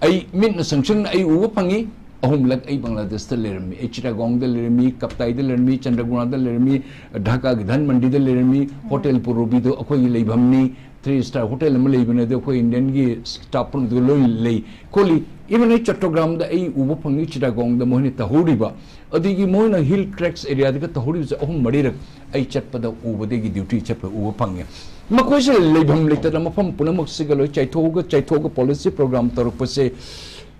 ꯑꯩ ꯃꯤꯠꯅ ꯁꯪꯁꯪꯅ ꯑꯩ ꯎꯕ ꯐꯪꯉꯤ꯫ ꯑꯍꯨꯝꯂꯛ ꯑꯩ ꯕꯪꯒ꯭ꯂꯥꯗꯦꯁꯇ ꯂꯩꯔꯝꯃꯤ꯫ ꯑꯩ ꯆꯤꯇꯥꯒꯣꯡꯗ ꯂꯩꯔꯝꯃꯤ, ꯀꯞꯇꯥꯏꯗ ꯂꯩꯔꯝꯃꯤ, ꯆꯟꯗ꯭ꯔꯒꯨꯅꯥꯗ ꯂꯩꯔꯝꯃꯤ, ꯙꯥꯀꯥꯒꯤ ꯙꯟꯃꯟꯗꯤꯗ ꯂꯩꯔꯝꯃꯤ꯫ ꯍꯣꯇꯦꯜ ꯄꯨꯔꯣꯕꯤꯗꯣ ꯑꯩꯈꯣꯏꯒꯤ ꯂꯩꯐꯝꯅꯤ, three star hotel ꯑꯃ ꯂꯩꯕꯅꯦ, ꯑꯗꯣ ꯑꯩꯈꯣꯏ ꯏꯟꯗꯤꯌꯟꯒꯤ staff ꯄꯨꯝꯅꯃꯛꯇꯣ ꯂꯣꯏ ꯂꯩ ꯈꯣꯠꯂꯤ꯫ Even ꯑꯩ ꯆꯠꯇ꯭ꯔꯒ꯭ꯔꯥꯝꯗ ꯑꯩ ꯎꯕ ꯐꯪꯉꯤ, ꯆꯤꯇꯥꯒꯣꯡꯗ ꯃꯣꯏꯅ ꯇꯧꯍꯧꯔꯤꯕ, ꯑꯗꯒꯤ ꯃꯣꯏꯅ hill tracts areaꯗꯒ ꯇꯧꯍꯧꯔꯤꯕꯁꯦ ꯑꯍꯨꯝ ꯃꯔꯤꯔꯛ ꯑꯩ ꯆꯠꯄꯗ ꯎꯕꯗꯒꯤ, duty ꯆꯠꯄꯗ ꯎꯕ ꯐꯪꯉꯦ꯫ ꯃꯈꯣꯏꯁꯦ ꯂꯩꯐꯝ ꯂꯩꯇꯗꯅ ꯃꯐꯝ ꯄꯨꯝꯅꯃꯛꯁꯤꯒ ꯂꯣꯏ ꯆꯥꯏꯊꯣꯛꯑꯒ, ꯆꯥꯏꯊꯣꯛꯑꯒ policy program ꯇꯧꯔꯛꯄꯁꯦ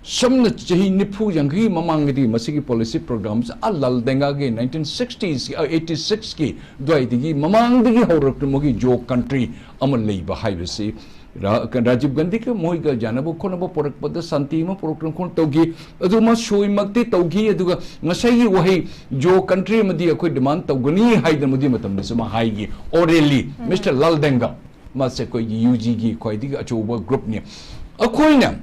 ꯁꯝꯅ ꯆꯍꯤ ꯅꯤꯐꯨ ꯌꯥꯡꯈꯩ ꯃꯃꯥꯡꯒꯤꯗꯤ ꯃꯁꯤꯒꯤ policy programꯁꯦ ꯑꯥ ꯂꯥꯜ ꯗꯦꯡꯒꯥꯒꯤ nineteen sixties, ꯑ, eighty sixꯀꯤ ꯑꯗꯨꯋꯥꯏꯗꯒꯤ ꯃꯃꯥꯡꯗꯒꯤ ꯍꯧꯔꯛꯇꯨꯅ ꯃꯣꯏꯒꯤ ꯖꯣ country ꯑꯃ ꯂꯩꯕ ꯍꯥꯏꯕꯁꯤ ꯔꯥ-, ꯔꯥꯖꯤꯕ ꯒꯥꯟꯙꯤꯒ ꯃꯣꯏꯒ ꯌꯥꯅꯕ ꯈꯣꯠꯅꯕ ꯄꯣꯔꯛꯄꯗ ꯁꯥꯟꯇꯤ ꯑꯃ ꯄꯣꯔꯛꯇꯅ ꯈꯣꯠꯅ ꯇꯧꯈꯤ꯫ ꯑꯗꯨ ꯃꯥ ꯁꯣꯏꯃꯛꯇꯤ ꯇꯧꯈꯤ꯫ ꯑꯗꯨꯒ ꯉꯁꯥꯏꯒꯤ ꯋꯥꯍꯩ "ꯖꯣ country ꯑꯃꯗꯤ ꯑꯩꯈꯣꯏ demand ꯇꯧꯒꯅꯤ" ꯍꯥꯏꯗꯅ ꯃꯗꯨꯒꯤ ꯃꯇꯝꯗꯁꯨ ꯃꯥ ꯍꯥꯏꯈꯤ, orally, Mister ꯂꯥꯜ ꯗꯦꯡꯒꯥ꯫ ꯃꯥꯁꯦ ꯑꯩꯈꯣꯏꯒꯤ UGꯒꯤ ꯈ꯭ꯋꯥꯏꯗꯒꯤ ꯑꯆꯧꯕ groupꯅꯤ꯫ ꯑꯩꯈꯣꯏꯅ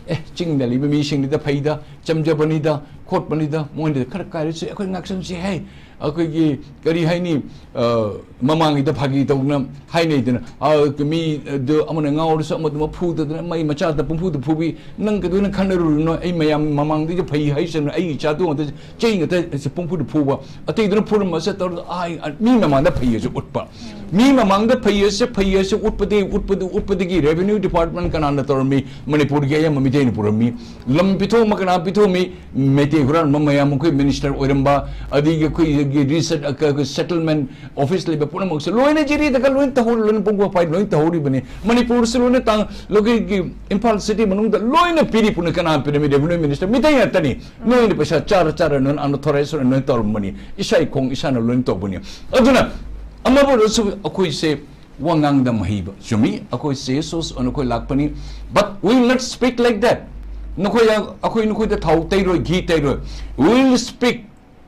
ꯑꯦ, ꯆꯤꯡꯗ ꯂꯩꯕ ꯃꯤꯁꯤꯡꯗꯨꯗ ꯐꯩꯗ, ꯆꯝꯖꯕꯅꯤꯗ, ꯈꯣꯠꯄꯅꯤꯗ, ꯃꯣꯏꯅ ꯈꯔ ꯀꯥꯏꯔꯁꯨ ꯑꯩꯈꯣꯏ ꯉꯥꯛꯁꯟꯁꯤ ꯍꯥꯏ꯫ ꯑꯩꯈꯣꯏꯒꯤ, ꯀꯔꯤ ꯍꯥꯏꯅꯤ, ꯑ, ꯃꯃꯥꯡꯒꯤꯗ ꯐꯥꯒꯤ ꯇꯧꯗꯅ ꯍꯥꯏꯅꯩꯗꯅ, ꯑ, ꯃꯤ, ꯑꯗꯨ ꯑꯃꯅ ꯉꯥꯎꯔꯁꯨ ꯑꯃꯗꯨꯃ ꯐꯨꯗꯗꯅ ꯃꯩ ꯃꯆꯥꯗ ꯄꯨꯡꯐꯨꯗ ꯐꯨꯕꯤ꯫ ꯅꯪ ꯀꯩꯗꯧꯅ ꯈꯟꯅꯔꯨꯔꯤꯅꯣ? ꯑꯩ ꯃꯌꯥꯝ ꯃꯃꯥꯡꯗꯒꯤ ꯐꯩ ꯍꯥꯏꯁꯅꯨ, ꯑꯩ ꯏꯆꯥꯗꯣ ꯉꯥꯛꯇ ꯆꯩ ꯉꯥꯛꯇ ꯄꯨꯡꯐꯨꯗ ꯐꯨꯕ꯫ ꯑꯇꯩꯗꯨꯅ ꯐꯨꯔꯝꯃꯁꯦ ꯇꯧꯔ, ꯑꯥꯏ, ꯃꯤ ꯃꯃꯥꯡꯗ ꯐꯩ ꯍꯥꯏꯁꯦ ꯎꯠꯄ꯫ ꯃꯤ ꯃꯃꯥꯡꯗ ꯐꯩ ꯍꯥꯏꯁꯦ, ꯐꯩ ꯍꯥꯏꯁꯦ ꯎꯠꯄꯗꯤ, ꯎꯠꯄꯗꯤ, ꯎꯠꯄꯗꯒꯤ revenue department ꯀꯅꯥꯅ ꯇꯧꯔꯝꯃꯤ? ꯃꯅꯤꯄꯨꯔꯒꯤ ꯑꯌꯥꯝꯕ ꯃꯤꯇꯩꯅ ꯄꯨꯔꯝꯃꯤ꯫ ꯂꯝ ꯄꯤꯊꯣꯛꯑꯝꯕ ꯀꯅꯥ ꯄꯤꯊꯣꯛꯑꯝꯃꯤ? ꯃꯩꯇꯩ ꯍꯨꯔꯥꯟꯕ ꯃꯌꯥꯝ, ꯑꯩꯈꯣꯏ ꯃꯤꯅꯤꯁꯇꯔ ꯑꯣꯏꯔꯝꯕ, ꯑꯗꯒꯤ ꯑꯩꯈꯣꯏꯒꯤ ꯔꯤꯁꯦꯠ-, ꯑꯩꯈꯣꯏ ꯁꯦꯇꯜꯃꯦꯟ ꯑꯣꯐꯤꯁ ꯂꯩꯕ ꯄꯨꯝꯅꯃꯛꯁꯦ ꯂꯣꯏꯅ ꯖꯤꯔꯤꯗꯒ ꯂꯣꯏꯅ ꯇꯧꯍꯧꯔꯤ, ꯂꯣꯏꯅ ꯄꯨꯡ ꯐꯥꯏ ꯂꯣꯏꯅ ꯇꯧꯍꯧꯔꯤꯕꯅꯤ꯫ ꯃꯅꯤꯄꯨꯔꯁꯨ ꯂꯣꯏꯅ ꯇꯥꯡ-, ꯂꯣꯀꯦꯜꯒꯤ ꯏꯝꯐꯥꯜ ꯁꯤꯇꯤ ꯃꯅꯨꯡꯗ ꯂꯣꯏꯅ ꯄꯤꯔꯤ ꯄꯨꯅ ꯀꯅꯥ ꯄꯤꯔꯝꯃꯤ? ꯔꯦꯚꯤꯅ꯭ꯌꯨ ꯃꯤꯅꯤꯁꯇꯔ ꯃꯤꯇꯩ ꯉꯥꯛꯇꯅꯤ꯫ ꯅꯣꯏꯅ ꯄꯩꯁꯥ ꯆꯥꯔ ꯆꯥꯔ ꯅꯣꯏꯅ ꯑꯟꯑꯣꯊꯣꯔꯥꯏꯖ ꯑꯣꯏꯅ ꯅꯣꯏꯅ ꯇꯧꯔꯝꯕꯅꯤ꯫ ꯏꯁꯥ ꯏꯈꯣꯡ ꯏꯁꯥꯅ ꯂꯣꯏꯅ ꯇꯧꯕꯅꯤ꯫ ꯑꯗꯨꯅ ꯑꯃꯕꯨ ꯑꯣꯏꯔꯁꯨ ꯑꯩꯈꯣꯏꯁꯦ ꯋꯥ ꯉꯥꯡꯗ ꯃꯍꯩꯕ ꯆꯨꯝꯃꯤ꯫ ꯑꯩꯈꯣꯏ ꯁꯤ ꯑꯦꯁ ꯑꯣꯁ ꯑꯣꯏꯅ ꯑꯩꯈꯣꯏ ꯂꯥꯛꯄꯅꯤ꯫ But we will not speak like that. ꯅꯈꯣꯏ, ꯑꯩꯈꯣꯏ ꯅꯈꯣꯏꯗ ꯊꯥꯎ ꯇꯩꯔꯣꯏ, ꯘꯤ ꯇꯩꯔꯣꯏ꯫ We will speak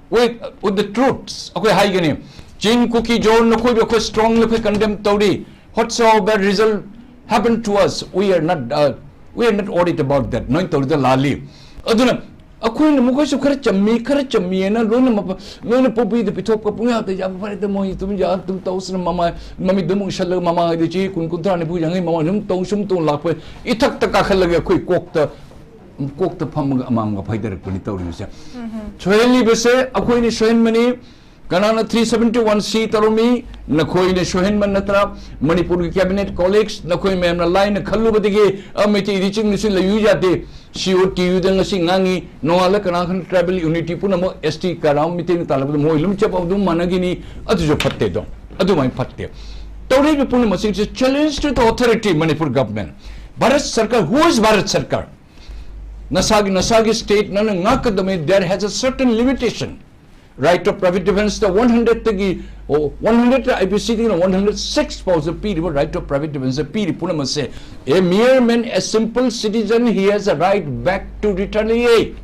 with, with the truths. ꯑꯩꯈꯣꯏ ꯍꯥꯏꯒꯅꯤ, ꯆꯤꯟ ꯀꯨꯀꯤ ꯖꯣ ꯅꯈꯣꯏꯕꯨ ꯑꯩꯈꯣꯏ ꯁ꯭ꯇꯔꯣꯡꯂꯤ ꯑꯩꯈꯣꯏ ꯀꯟꯗꯦꯝ ꯇꯧꯔꯤ꯫ Whatsoever result happen to us, we are not, uh, we are not worried about that. ꯅꯣꯏ ꯇꯧꯔꯤꯗ ꯂꯥꯜꯂꯤ꯫ ꯑꯗꯨꯅ ꯑꯩꯈꯣꯏꯅ ꯃꯈꯣꯏꯁꯨ ꯈꯔ ꯆꯝꯃꯤ, ꯈꯔ ꯆꯝꯃꯤꯑꯅ ꯂꯣꯏꯅ ꯃꯄ-, ꯂꯣꯏꯅ ꯄꯣꯄꯤꯗ ꯄꯤꯊꯣꯛꯄ ꯄꯨꯡꯌꯥꯗ ꯌꯥꯕ ꯐꯔꯦꯗ, ꯃꯣꯏ ꯑꯗꯨꯝ ꯌꯥ-, ꯑꯗꯨꯝ ꯇꯧꯁꯤꯅ ꯃꯃꯥ-, ꯃꯃꯤꯠ ꯑꯗꯨꯝ ꯎꯏꯁꯜꯂꯒ ꯃꯃꯥꯡꯗ ꯆꯍꯤ ꯀꯨꯟ, ꯀꯨꯟꯊ꯭ꯔꯥ, ꯅꯤꯐꯨ, ꯌꯥꯡꯈꯩ ꯃꯃꯥꯡꯗ ꯑꯗꯨꯝ ꯇꯧ, ꯁꯨꯝ ꯇꯧ ꯂꯥꯛꯄ ꯏꯊꯛꯇ ꯀꯥꯈꯠꯂꯒ ꯑꯩꯈꯣꯏ ꯀꯣꯛꯇ, ꯀꯣꯛꯇ ꯐꯝꯃꯒ ꯑꯃꯥꯡꯒ ꯐꯥꯏꯗꯔꯛꯄꯅꯤ ꯇꯧꯔꯤꯕꯁꯦ꯫ ꯁꯣꯏꯍꯜꯂꯤꯕꯁꯦ ꯑꯩꯈꯣꯏꯅ ꯁꯣꯏꯍꯟꯕꯅꯤ꯫ ꯀꯅꯥꯅ three seventy one C ꯇꯧꯔꯝꯃꯤ? ꯅꯈꯣꯏꯅ ꯁꯣꯏꯍꯟꯕ ꯅꯠꯇ꯭ꯔꯥ? ꯃꯅꯤꯄꯨꯔꯒꯤ ꯀꯦꯕꯤꯅꯦꯠ ꯀꯣꯂꯤꯛꯁ, ꯅꯈꯣꯏ ꯃꯌꯥꯝꯅ ꯂꯥꯏꯅ ꯈꯜꯂꯨꯕꯗꯒꯤ, "ꯑ, ꯃꯩꯇꯩꯗꯤ ꯆꯤꯡꯗꯁꯨ ꯂꯩꯌꯨ ꯌꯥꯗꯦ, ꯁꯤ ꯑꯣ ꯇꯤ ꯌꯨꯗ ꯉꯁꯤ ꯉꯥꯡꯉꯤ, ꯅꯣꯡꯉꯥꯜꯂ ꯀꯅꯥ ꯈꯪ ꯇ꯭ꯔꯥꯏꯕꯦꯜ ꯌꯨꯅꯤꯇꯤ ꯄꯨꯝꯅꯃꯛ ꯑꯦꯁ ꯇꯤ ꯀꯔꯥꯝ ꯃꯤꯇꯩꯅ ꯇꯥꯜꯂꯛꯄꯗ ꯃꯣꯏ ꯂꯣꯏꯅ ꯆꯞ ꯑꯗꯨꯝ ꯃꯥꯟꯅꯈꯤꯅꯤ"? ꯑꯗꯨꯁꯨ ꯐꯠꯇꯦꯗꯣ, ꯑꯗꯨꯃꯥꯏꯅ ꯐꯠꯇꯦ꯫ ꯇꯧꯔꯛꯏꯕ ꯄꯨꯝꯅꯃꯛꯁꯤꯡꯁꯦ challenge to the authority, Manipur government. Bharat ꯁꯔꯀꯥꯔ, who is ꯚꯥꯔꯠ ꯁꯔꯀꯥꯔ? ꯅꯁꯥꯒꯤ, ꯅꯁꯥꯒꯤ ꯁ꯭ꯇꯦꯠ ꯅꯪꯅ ꯉꯥꯛꯀꯗꯕꯅꯤ, there has a certain limitation. Right of private defense ꯇ one hundred ꯇꯒꯤ, ꯑꯣ, one hundred ꯇ I P C ꯗꯒꯤꯅ one hundred six ꯐꯥꯎꯁꯦ ꯄꯤꯔꯤꯕ right of private defense ꯄꯤꯔꯤ ꯄꯨꯝꯅꯃꯛꯁꯦ, a mere man, a simple citizen, he has a right back to retaliate.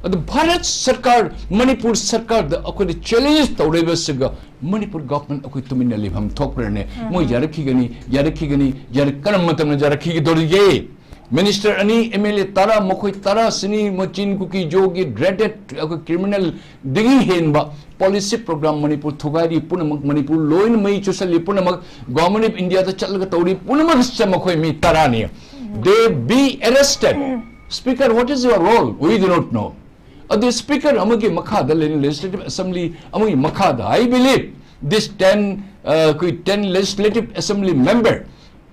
ꯑꯗꯨ ꯚꯥꯔꯠ ꯁꯔꯀꯥꯔ, ꯃꯅꯤꯄꯨꯔ ꯁꯔꯀꯥꯔꯗ ꯑꯩꯈꯣꯏꯅ ꯆꯦꯂꯦꯟꯖ ꯇꯧꯔꯤꯕꯁꯤꯒ ꯃꯅꯤꯄꯨꯔ ꯒꯚꯔꯟꯃꯦꯟꯠ ꯑꯩꯈꯣꯏ ꯇꯨꯃꯤꯟꯅ ꯂꯩꯐꯝ ꯊꯣꯛꯄ꯭ꯔꯅꯦ? ꯃꯣꯏ ꯌꯥꯔꯛꯈꯤꯒꯅꯤ, ꯌꯥꯔꯛꯈꯤꯒꯅꯤ, ꯌꯥꯔꯛ-, ꯀꯔꯝꯕ ꯃꯇꯝꯗ ꯌꯥꯔꯛꯈꯤꯒꯗꯧꯔꯤꯒꯦ? ꯃꯤꯅꯤꯁꯇꯔ ꯑꯅꯤ, ꯑꯦꯝ ꯑꯦꯜ ꯑꯦ ꯇꯔꯥ, ꯃꯈꯣꯏ ꯇꯔꯥꯁꯤꯅꯤ ꯃꯆꯤꯟ ꯀꯨꯀꯤ ꯖꯣꯒꯤ ꯗ꯭ꯔꯦꯗꯦꯠ ꯑꯩꯈꯣꯏ ꯀ꯭ꯔꯤꯃꯤꯅꯦꯜꯗꯒꯤ ꯍꯦꯟꯕ ꯄꯣꯂꯤꯁꯤ ꯄ꯭ꯔꯣꯒ꯭ꯔꯥꯝ ꯃꯅꯤꯄꯨꯔ ꯊꯨꯒꯥꯏꯔꯤ ꯄꯨꯝꯅꯃꯛ, ꯃꯅꯤꯄꯨꯔ ꯂꯣꯏꯅ ꯃꯩ ꯆꯨꯁꯜꯂꯤ ꯄꯨꯝꯅꯃꯛ, ꯒꯣꯚꯔꯟꯃꯦꯟꯠ ꯑꯣꯐ ꯏꯟꯗꯤꯌꯥꯗ ꯆꯠꯂꯒ ꯇꯧꯔꯤ ꯄꯨꯝꯅꯃꯛꯁꯦ ꯃꯈꯣꯏ ꯃꯤ ꯇꯔꯥꯅꯤ꯫ They be arrested. Speaker, what is your role? We do not know. ꯑꯗꯨ ꯁ꯭ꯄꯤꯀꯔ ꯑꯃꯒꯤ ꯃꯈꯥꯗ ꯂꯩꯔꯤꯕ ꯂꯦꯖꯤꯁꯂꯦꯇꯤꯚ ꯑꯦꯁꯦꯝꯕ꯭ꯂꯤ ꯑꯃꯒꯤ ꯃꯈꯥꯗ, I believe this ten, ꯑ, ꯑꯩꯈꯣꯏ ten legislative assembly member,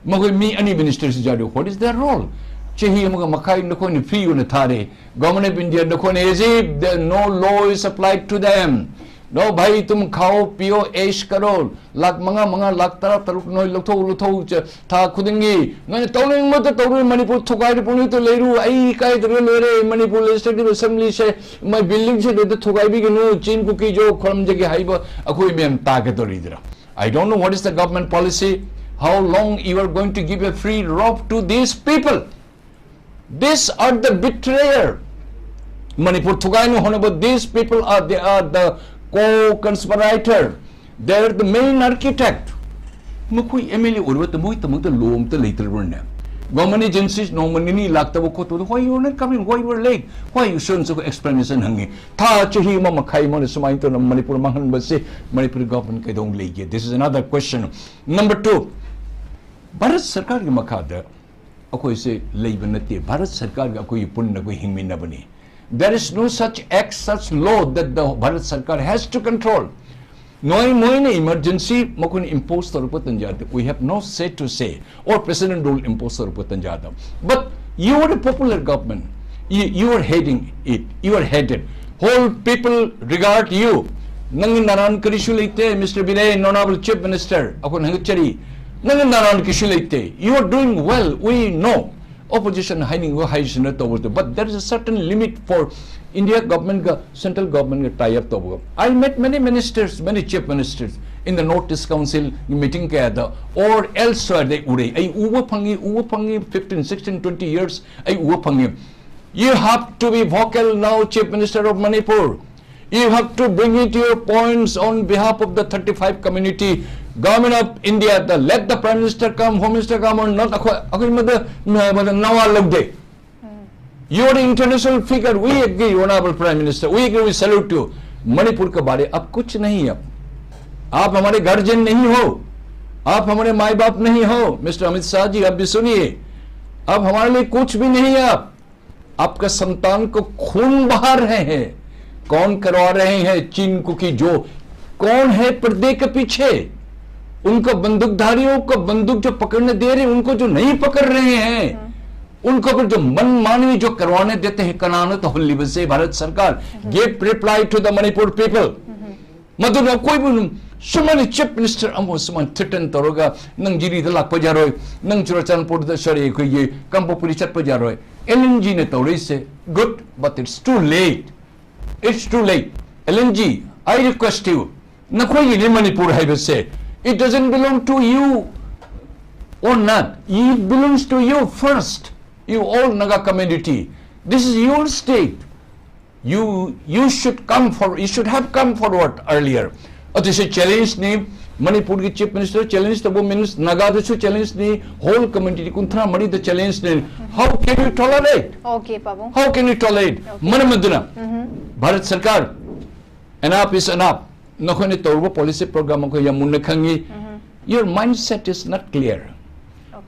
ꯃꯈꯣꯏ ꯃꯤ ꯑꯅꯤ ꯃꯤꯅꯤꯁꯇꯔꯁꯤ ꯌꯥꯎꯔꯤ꯫ What is their role? ꯆꯍꯤ ꯑꯃꯒ ꯃꯈꯥꯏ ꯅꯈꯣꯏꯅ free ꯑꯣꯏꯅ ꯊꯥꯔꯦ꯫ Government of India ꯅꯈꯣꯏꯅ as if the no law is applied to them. ꯂꯣ ꯚꯥꯏ, ꯇꯨꯝ ꯈꯥꯎ, ꯄꯤꯌꯣ, ꯑꯦꯁ ꯀꯔꯣ꯫ ꯂꯥꯛ ꯃꯉꯥ, ꯃꯉꯥ, ꯂꯥꯛ ꯇꯔꯥ, ꯇꯔꯨꯛ ꯅꯣꯏ ꯂꯧꯊꯣꯛꯎ, ꯂꯧꯊꯣꯛꯎ꯫ ꯆ-, ꯊꯥ ꯈꯨꯗꯤꯡꯒꯤ ꯅꯣꯏꯅ ꯇꯧꯅꯤꯡꯕꯇ ꯇꯧꯔꯨ꯫ ꯃꯅꯤꯄꯨꯔ ꯊꯨꯒꯥꯏꯔ ꯄꯨꯡꯂꯩꯇ ꯂꯩꯔꯨ꯫ ꯑꯩ ꯏꯀꯥꯏꯗ꯭ꯔꯦ, ꯂꯣꯏꯔꯦ꯫ Manipur Legislative Assembly say, my building ꯁꯦ ꯂꯣꯏꯅ ꯊꯨꯒꯥꯏꯕꯤꯒꯅꯨ꯫ ꯆꯤꯟ ꯀꯨꯀꯤ ꯖꯣ ꯈꯣꯔꯝꯖꯒꯦ ꯍꯥꯏꯕ ꯑꯩꯈꯣꯏ ꯃꯌꯥꯝ ꯇꯥꯒꯗꯧꯔꯤꯗ꯭ꯔꯥ? I don't know what is the government policy, how long you are going to give a free rope to these people. These are the betrayer. Manipur ꯊꯨꯒꯥꯏꯅ ꯍꯣꯠꯅꯕ, these people are, they are the co-conspirator. They are the main architect. ꯃꯈꯣꯏ MLA ꯑꯣꯏꯔꯕꯗ ꯃꯣꯏ ꯇꯃꯛꯇ ꯂꯣ ꯑꯝꯇ ꯂꯩꯇ꯭ꯔꯕ꯭ꯔꯅꯦ? Government agencies ꯅꯣꯡꯃ ꯅꯤꯅꯤ ꯂꯥꯛꯇꯕ ꯈꯣꯠꯇꯕꯗ, "Why you are not coming? Why you are late? Why you so and so?" Explanation ꯍꯪꯉꯤ꯫ ꯊꯥ ꯆꯍꯤ ꯑꯃ ꯃꯈꯥꯏ ꯑꯃꯅ ꯁꯨꯃꯥꯏꯅ ꯇꯧꯅ ꯃꯅꯤꯄꯨꯔ ꯃꯥꯡꯍꯟꯕꯁꯦ ꯃꯅꯤꯄꯨꯔ government ꯀꯩꯗꯧ ꯂꯩꯒꯦ? This is another question. Number two, Bharat ꯁꯔꯀꯥꯔꯒꯤ ꯃꯈꯥꯗ ꯑꯩꯈꯣꯏꯁꯦ ꯂꯩꯕ ꯅꯠꯇꯦ꯫ ꯚꯥꯔꯠ ꯁꯔꯀꯥꯔꯒ ꯑꯩꯈꯣꯏꯒꯤ ꯄꯨꯟꯅ ꯑꯩꯈꯣꯏ ꯍꯤꯡꯃꯤꯟꯅꯕꯅꯤ꯫ There is no such act, such law that the Bharat Sarkar has to control. ꯅꯣꯏ, ꯃꯣꯏꯅ emergency ꯃꯈꯣꯏꯅ impose ꯇꯧꯔꯛꯄ ꯇꯟꯖꯥꯗ, we have no say to say, or President rule impose ꯇꯧꯔꯛꯄ ꯇꯟꯖꯥꯗ. But you are a popular government. You, you are heading it. You are headed. Whole people regard you. ꯅꯪꯒꯤ ꯅꯔꯥꯟ ꯀꯔꯤꯁꯨ ꯂꯩꯇꯦ, Mister Binay, Honorable Chief Minister, ꯑꯩꯈꯣꯏꯅ ꯍꯪꯒꯠꯆꯔꯤ꯫ ꯅꯪꯒꯤ ꯅꯔꯥꯟ ꯀꯔꯤꯁꯨ ꯂꯩꯇꯦ. You are doing well, we know. Opposition ꯍꯥꯏꯅꯤꯡꯕ ꯍꯥꯏꯁꯤꯅ ꯇꯧꯕꯗꯨ, but there is a certain limit for India government ꯒ central government ꯒ tie up ꯇꯧꯕ꯫ I met many ministers, many chief ministers in the North East Council meeting ꯀꯌꯥꯗ or elsewhere ꯗ ꯎꯔꯦ꯫ ꯑꯩ ꯎꯕ ꯐꯪꯉꯤ, ꯎꯕ ꯐꯪꯉꯤ, fifteen, sixteen, twenty years ꯑꯩ ꯎꯕ ꯐꯪꯉꯤ꯫ You have to be vocal now, Chief Minister of Manipur. You have to bring it your points on behalf of the thirty-five community. Government of India, the, let the Prime Minister come, Home Minister come or not, ꯑꯩꯈꯣꯏ, ꯑꯩꯈꯣꯏ ꯃꯗ, ꯃꯗ ꯅꯋꯥ ꯂꯧꯗꯦ꯫ You are an international figure. We agree, Honorable Prime Minister. We agree, we salute you. Manipur के बारे अब कुछ नहीं है। आप हमारे गार्जियन नहीं हो, आप हमारे माई बाप नहीं हो। मिस्टर अमित शाह जी, आप भी सुनिए, अब हमारे लिए कुछ भी नहीं है। आप आपका संतान को खून बहा रहे हैं। कौन करवा रहे हैं चीन कुकी जो? कौन है पर्दे के पीछे? उनको बंदूकधारियों को बंदूक जो पकड़ने दे रहे हैं, उनको जो नहीं पकड़ रहे हैं, उनको भी जो मनमानी जो करवाने देते हैं, ꯀꯅꯥꯅꯣ ꯇꯧꯍꯜꯂꯤꯕꯁꯦ? ꯚꯥꯔꯠ ꯁꯔꯀꯥꯔ, give reply to the Manipur people. ꯃꯗꯨꯅ ꯑꯩꯈꯣꯏꯕꯨ ꯁꯨꯃꯥꯏꯅ ꯆꯤꯐ ꯃꯤꯅꯤꯁꯇꯔ ꯑꯃ ꯁꯨꯃꯥꯏꯅ ꯊ꯭ꯔꯦꯇꯟ ꯇꯧꯔꯒ, "ꯅꯪ ꯖꯤꯔꯤꯗ ꯂꯥꯛꯄ ꯌꯥꯔꯣꯏ, ꯅꯪ ꯆꯨꯔꯥꯆꯥꯟꯄꯨꯔꯗ, ꯁꯣꯔꯤ, ꯑꯩꯈꯣꯏꯒꯤ ꯀꯥꯡꯄꯣꯛꯄꯤꯗ ꯆꯠꯄ ꯌꯥꯔꯣꯏ"? ꯑꯦꯜ ꯑꯦꯟ ꯖꯤꯅ ꯇꯧꯔꯛꯏꯁꯦ, good, but it's too late. It's too late. L N G, I request you, ꯅꯈꯣꯏꯒꯤꯅꯤ Manipur ꯍꯥꯏꯕꯁꯦ, it doesn't belong to you or not. It belongs to you first. You all Naga community. This is your state. You, you should come for, you should have come forward earlier. ꯑꯗꯨꯁꯨ ꯆꯦꯂꯦꯟꯖꯅꯤ꯫ ꯃꯅꯤꯄꯨꯔꯒꯤ ꯆꯤꯐ ꯃꯤꯅꯤꯁꯇꯔ ꯆꯦꯂꯦꯟꯖ ꯇꯧꯕ ꯃꯤꯟꯁ ꯅꯥꯒꯥꯗꯁꯨ ꯆꯦꯂꯦꯟꯖꯅꯤ, ꯍꯣꯜ ꯀꯝꯃ꯭ꯌꯨꯅꯤꯇꯤ ꯀꯨꯟꯊ꯭ꯔꯥ ꯃꯔꯤꯗ ꯆꯦꯂꯦꯟꯖꯅꯤ꯫ How can you tolerate? Okay, Pabung. How can you tolerate? ꯃꯔꯝ ꯑꯗꯨꯅ ꯚꯥꯔꯠ ꯁꯔꯀꯥꯔ, enough is enough. ꯅꯈꯣꯏꯅ ꯇꯧꯔꯨꯕ ꯄꯣꯂꯤꯁꯤ ꯄ꯭ꯔꯣꯒ꯭ꯔꯥꯝ ꯑꯩꯈꯣꯏ ꯌꯥꯝ ꯃꯨꯟꯅ ꯈꯪꯉꯤ꯫ Your mindset is not clear.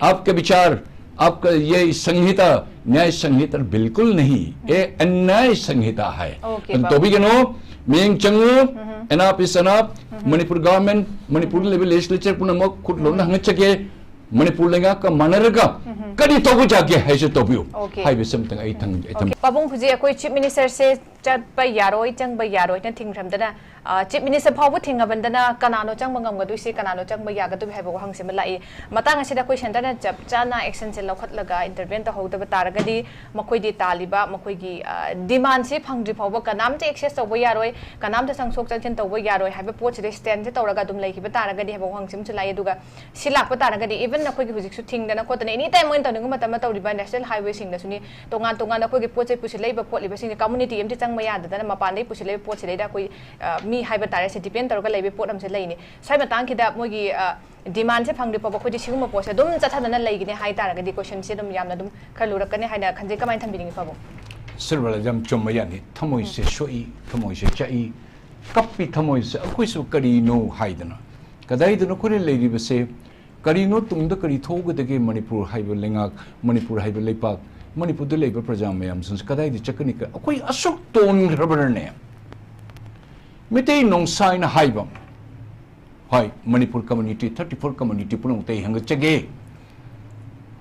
आपका विचार, आपका ये संहिता न्याय संहिता बिल्कुल नहीं, ये अन्याय संहिता है। Okay, ꯑꯗꯨ ꯕꯥꯕꯨ꯫ ꯇꯧꯕꯤꯒꯅꯨ, ꯃꯤꯠꯌꯦꯡ ꯆꯪꯉꯨ꯫ Enough is enough. Manipur government, ꯃꯅꯤꯄꯨꯔꯗ ꯂꯩꯕ ꯂꯦꯖꯤꯁꯂꯦꯆꯔ ꯄꯨꯝꯅꯃꯛ ꯈꯨꯠ ꯂꯣꯟꯅ ꯍꯪꯒꯠꯆꯒꯦ꯫ ꯃꯅꯤꯄꯨꯔ ꯂꯩꯉꯥꯛꯀ ꯃꯥꯟꯅꯔꯒ ꯀꯔꯤ ꯇꯧꯕ ꯌꯥꯒꯦ ꯍꯥꯏꯁꯦ ꯇꯧꯕꯤꯌꯨ Okay. ꯍꯥꯏꯕꯁꯤ ꯑꯝꯇꯪ ꯑꯩ ꯊꯝ-, ꯑꯩ ꯊꯝ- Okay. ꯄꯥꯕꯨꯡ, ꯍꯧꯖꯤꯛ ꯑꯩꯈꯣꯏ ꯆꯤꯐ ꯃꯤꯅꯤꯁꯇꯔꯁꯦ ꯆꯠꯄ ꯌꯥꯔꯣꯏ, ꯆꯪꯕ ꯌꯥꯔꯣꯏꯅ ꯊꯤꯡꯈ꯭ꯔꯝꯗꯅ, ꯑ, ꯆꯤꯐ ꯃꯤꯅꯤꯁꯇꯔ ꯐꯥꯎꯕ ꯊꯤꯡꯉꯕꯗꯅ ꯀꯅꯥꯅꯣ ꯆꯪꯕ ꯉꯝꯒꯗꯣꯏꯁꯦ, ꯀꯅꯥꯅꯣ ꯆꯪꯕ ꯌꯥꯒꯗꯣꯏ ꯍꯥꯏꯕ ꯋꯥꯍꯪꯁꯤ ꯑꯃ ꯂꯥꯛꯏ꯫ ꯃꯇꯥꯡ ꯑꯁꯤꯗ ꯑꯩꯈꯣꯏ ꯁꯦꯟꯇꯔꯅ ꯆꯞ ꯆꯥꯅ ꯑꯦꯛꯁꯟꯁꯦ ꯂꯧꯈꯠꯂꯒ ꯏꯟꯇꯔꯚꯦꯟ ꯇꯧꯍꯧꯗꯕ ꯇꯥꯔꯒꯗꯤ ꯃꯈꯣꯏꯗꯤ ꯇꯥꯜꯂꯤꯕ ꯃꯈꯣꯏꯒꯤ, ꯑ, ꯗꯤꯃꯥꯟꯁꯤ ꯐꯪꯗ꯭ꯔꯤ ꯐꯥꯎꯕ ꯀꯅꯥꯝꯇ ꯑꯦꯛꯁꯦꯁ ꯇꯧꯕ ꯌꯥꯔꯣꯏ, ꯀꯅꯥꯝꯇ ꯆꯪꯊꯣꯛ ꯆꯪꯁꯤꯟ ꯇꯧꯕ ꯌꯥꯔꯣꯏ ꯍꯥꯏꯕ ꯄꯣꯠꯁꯤꯗ ꯁ꯭ꯇꯦꯟꯁꯦ ꯇꯧꯔꯒ ꯑꯗꯨꯝ ꯂꯩꯈꯤꯕ ꯇꯥꯔꯒꯗꯤ ꯍꯥꯏꯕ ꯋꯥꯍꯪꯁꯤ ꯑꯃꯁꯨ ꯂꯥꯛꯏ꯫ ꯑꯗꯨꯒ ꯁꯤ ꯂꯥꯛꯄ ꯇꯥꯔꯒꯗꯤ, even ꯑꯩꯈꯣꯏꯒꯤ ꯍꯧꯖꯤꯛꯁꯨ ꯊꯤꯡꯗꯅ ꯈꯣꯠꯇꯅ ꯑꯦꯅꯤ ꯇꯥꯏꯝ ꯃꯣꯏꯅ ꯇꯧꯅꯤꯡꯕ ꯃꯇꯝꯗ ꯇꯧꯔꯤꯕ ꯅꯦꯁꯅꯦꯜ ꯍꯥꯏꯋꯦꯁꯤꯡꯗꯁꯨꯅꯤ, ꯇꯣꯉꯥꯟ ꯇꯣꯉꯥꯟꯅ ꯑꯩꯈꯣꯏꯒꯤ ꯄꯣꯠ ꯆꯩ ꯄꯨꯁꯤꯜꯂꯛꯏꯕ ꯈꯣꯠꯂꯤꯕꯁꯤꯡꯁꯦ ꯀꯝꯃꯨꯅꯤꯇꯤ ꯑꯃꯗꯤ ꯆꯪꯕ ꯌꯥꯗꯗꯅ ꯃꯄꯥꯟꯗꯩ ꯄꯨꯁꯤꯜꯂꯛꯏꯕ ꯄꯣꯠꯁꯤꯗꯩꯗ ꯑꯩꯈꯣꯏ, ꯑ, ꯃꯤ ꯍꯥꯏꯕ ꯇꯥꯔꯦ, ꯁꯤ ꯗꯤꯄꯦꯟ ꯇꯧꯔꯒ ꯂꯩꯕ ꯄꯣꯠ ꯑꯃꯁꯨ ꯂꯩꯅꯤ꯫ ꯁ꯭ꯋꯥꯏ ꯃꯇꯥꯡꯁꯤꯗ ꯃꯣꯏꯒꯤ, ꯑ, ꯗꯤꯃꯥꯟꯁꯦ ꯐꯪꯗ꯭ꯔꯤ ꯐꯥꯎꯕ ꯑꯩꯈꯣꯏꯗꯤ ꯁꯤꯒꯨꯝꯕ ꯄꯣꯠꯁꯦ ꯑꯗꯨꯝ ꯆꯠꯊꯗꯅ ꯂꯩꯒꯅꯤ ꯍꯥꯏ ꯇꯥꯔꯒꯗꯤ ꯀꯣꯏꯁꯟꯁꯦ ꯑꯗꯨꯝ ꯌꯥꯝꯅ ꯑꯗꯨꯝ ꯈꯔ ꯂꯨꯔꯛꯀꯅꯤ ꯍꯥꯏꯅ ꯈꯟꯖꯩ꯫ ꯀꯃꯥꯏꯅ ꯊꯝꯕꯤꯅꯤꯡꯉꯤ ꯄꯥꯕꯨꯡ? ꯁꯤꯔꯕꯂꯥ, ꯌꯥꯝ ꯆꯨꯝꯕ ꯌꯥꯅꯤ꯫ ꯊꯃꯣꯏꯁꯦ ꯁꯣꯛꯏ, ꯊꯃꯣꯏꯁꯦ ꯆꯥꯛꯏ, ꯀꯞꯄꯤ ꯊꯃꯣꯏꯁꯦ꯫ ꯑꯩꯈꯣꯏꯁꯨ ꯀꯔꯤꯅꯣ ꯍꯥꯏꯗꯅ, ꯀꯗꯥꯏꯗꯅꯣ ꯑꯩꯈꯣꯏꯅ ꯂꯩꯔꯤꯕꯁꯦ? ꯀꯔꯤꯅꯣ ꯇꯨꯡꯗ ꯀꯔꯤ ꯊꯣꯛꯀꯗꯒꯦ? ꯃꯅꯤꯄꯨꯔ ꯍꯥꯏꯕ ꯂꯩꯉꯥꯛ, ꯃꯅꯤꯄꯨꯔ ꯍꯥꯏꯕ ꯂꯩꯄꯥꯛ, ꯃꯅꯤꯄꯨꯔꯗ ꯂꯩꯕ ꯄ꯭ꯔꯖꯥ ꯃꯌꯥꯝꯁꯤꯡꯁꯦ ꯀꯗꯥꯏꯗ ꯆꯠꯀꯅꯤ? ꯑꯩꯈꯣꯏ ꯑꯁꯨꯛ ꯇꯣꯟꯈ꯭ꯔꯕꯅꯅꯦ꯫ ꯃꯤꯇꯩ ꯅꯣꯡꯁꯥꯏꯅ ꯍꯥꯏꯕ, ꯍꯣꯏ, Manipur community, thirty four community ꯄꯨꯝꯅꯃꯛꯇ ꯑꯩ ꯍꯪꯒꯠꯆꯒꯦ꯫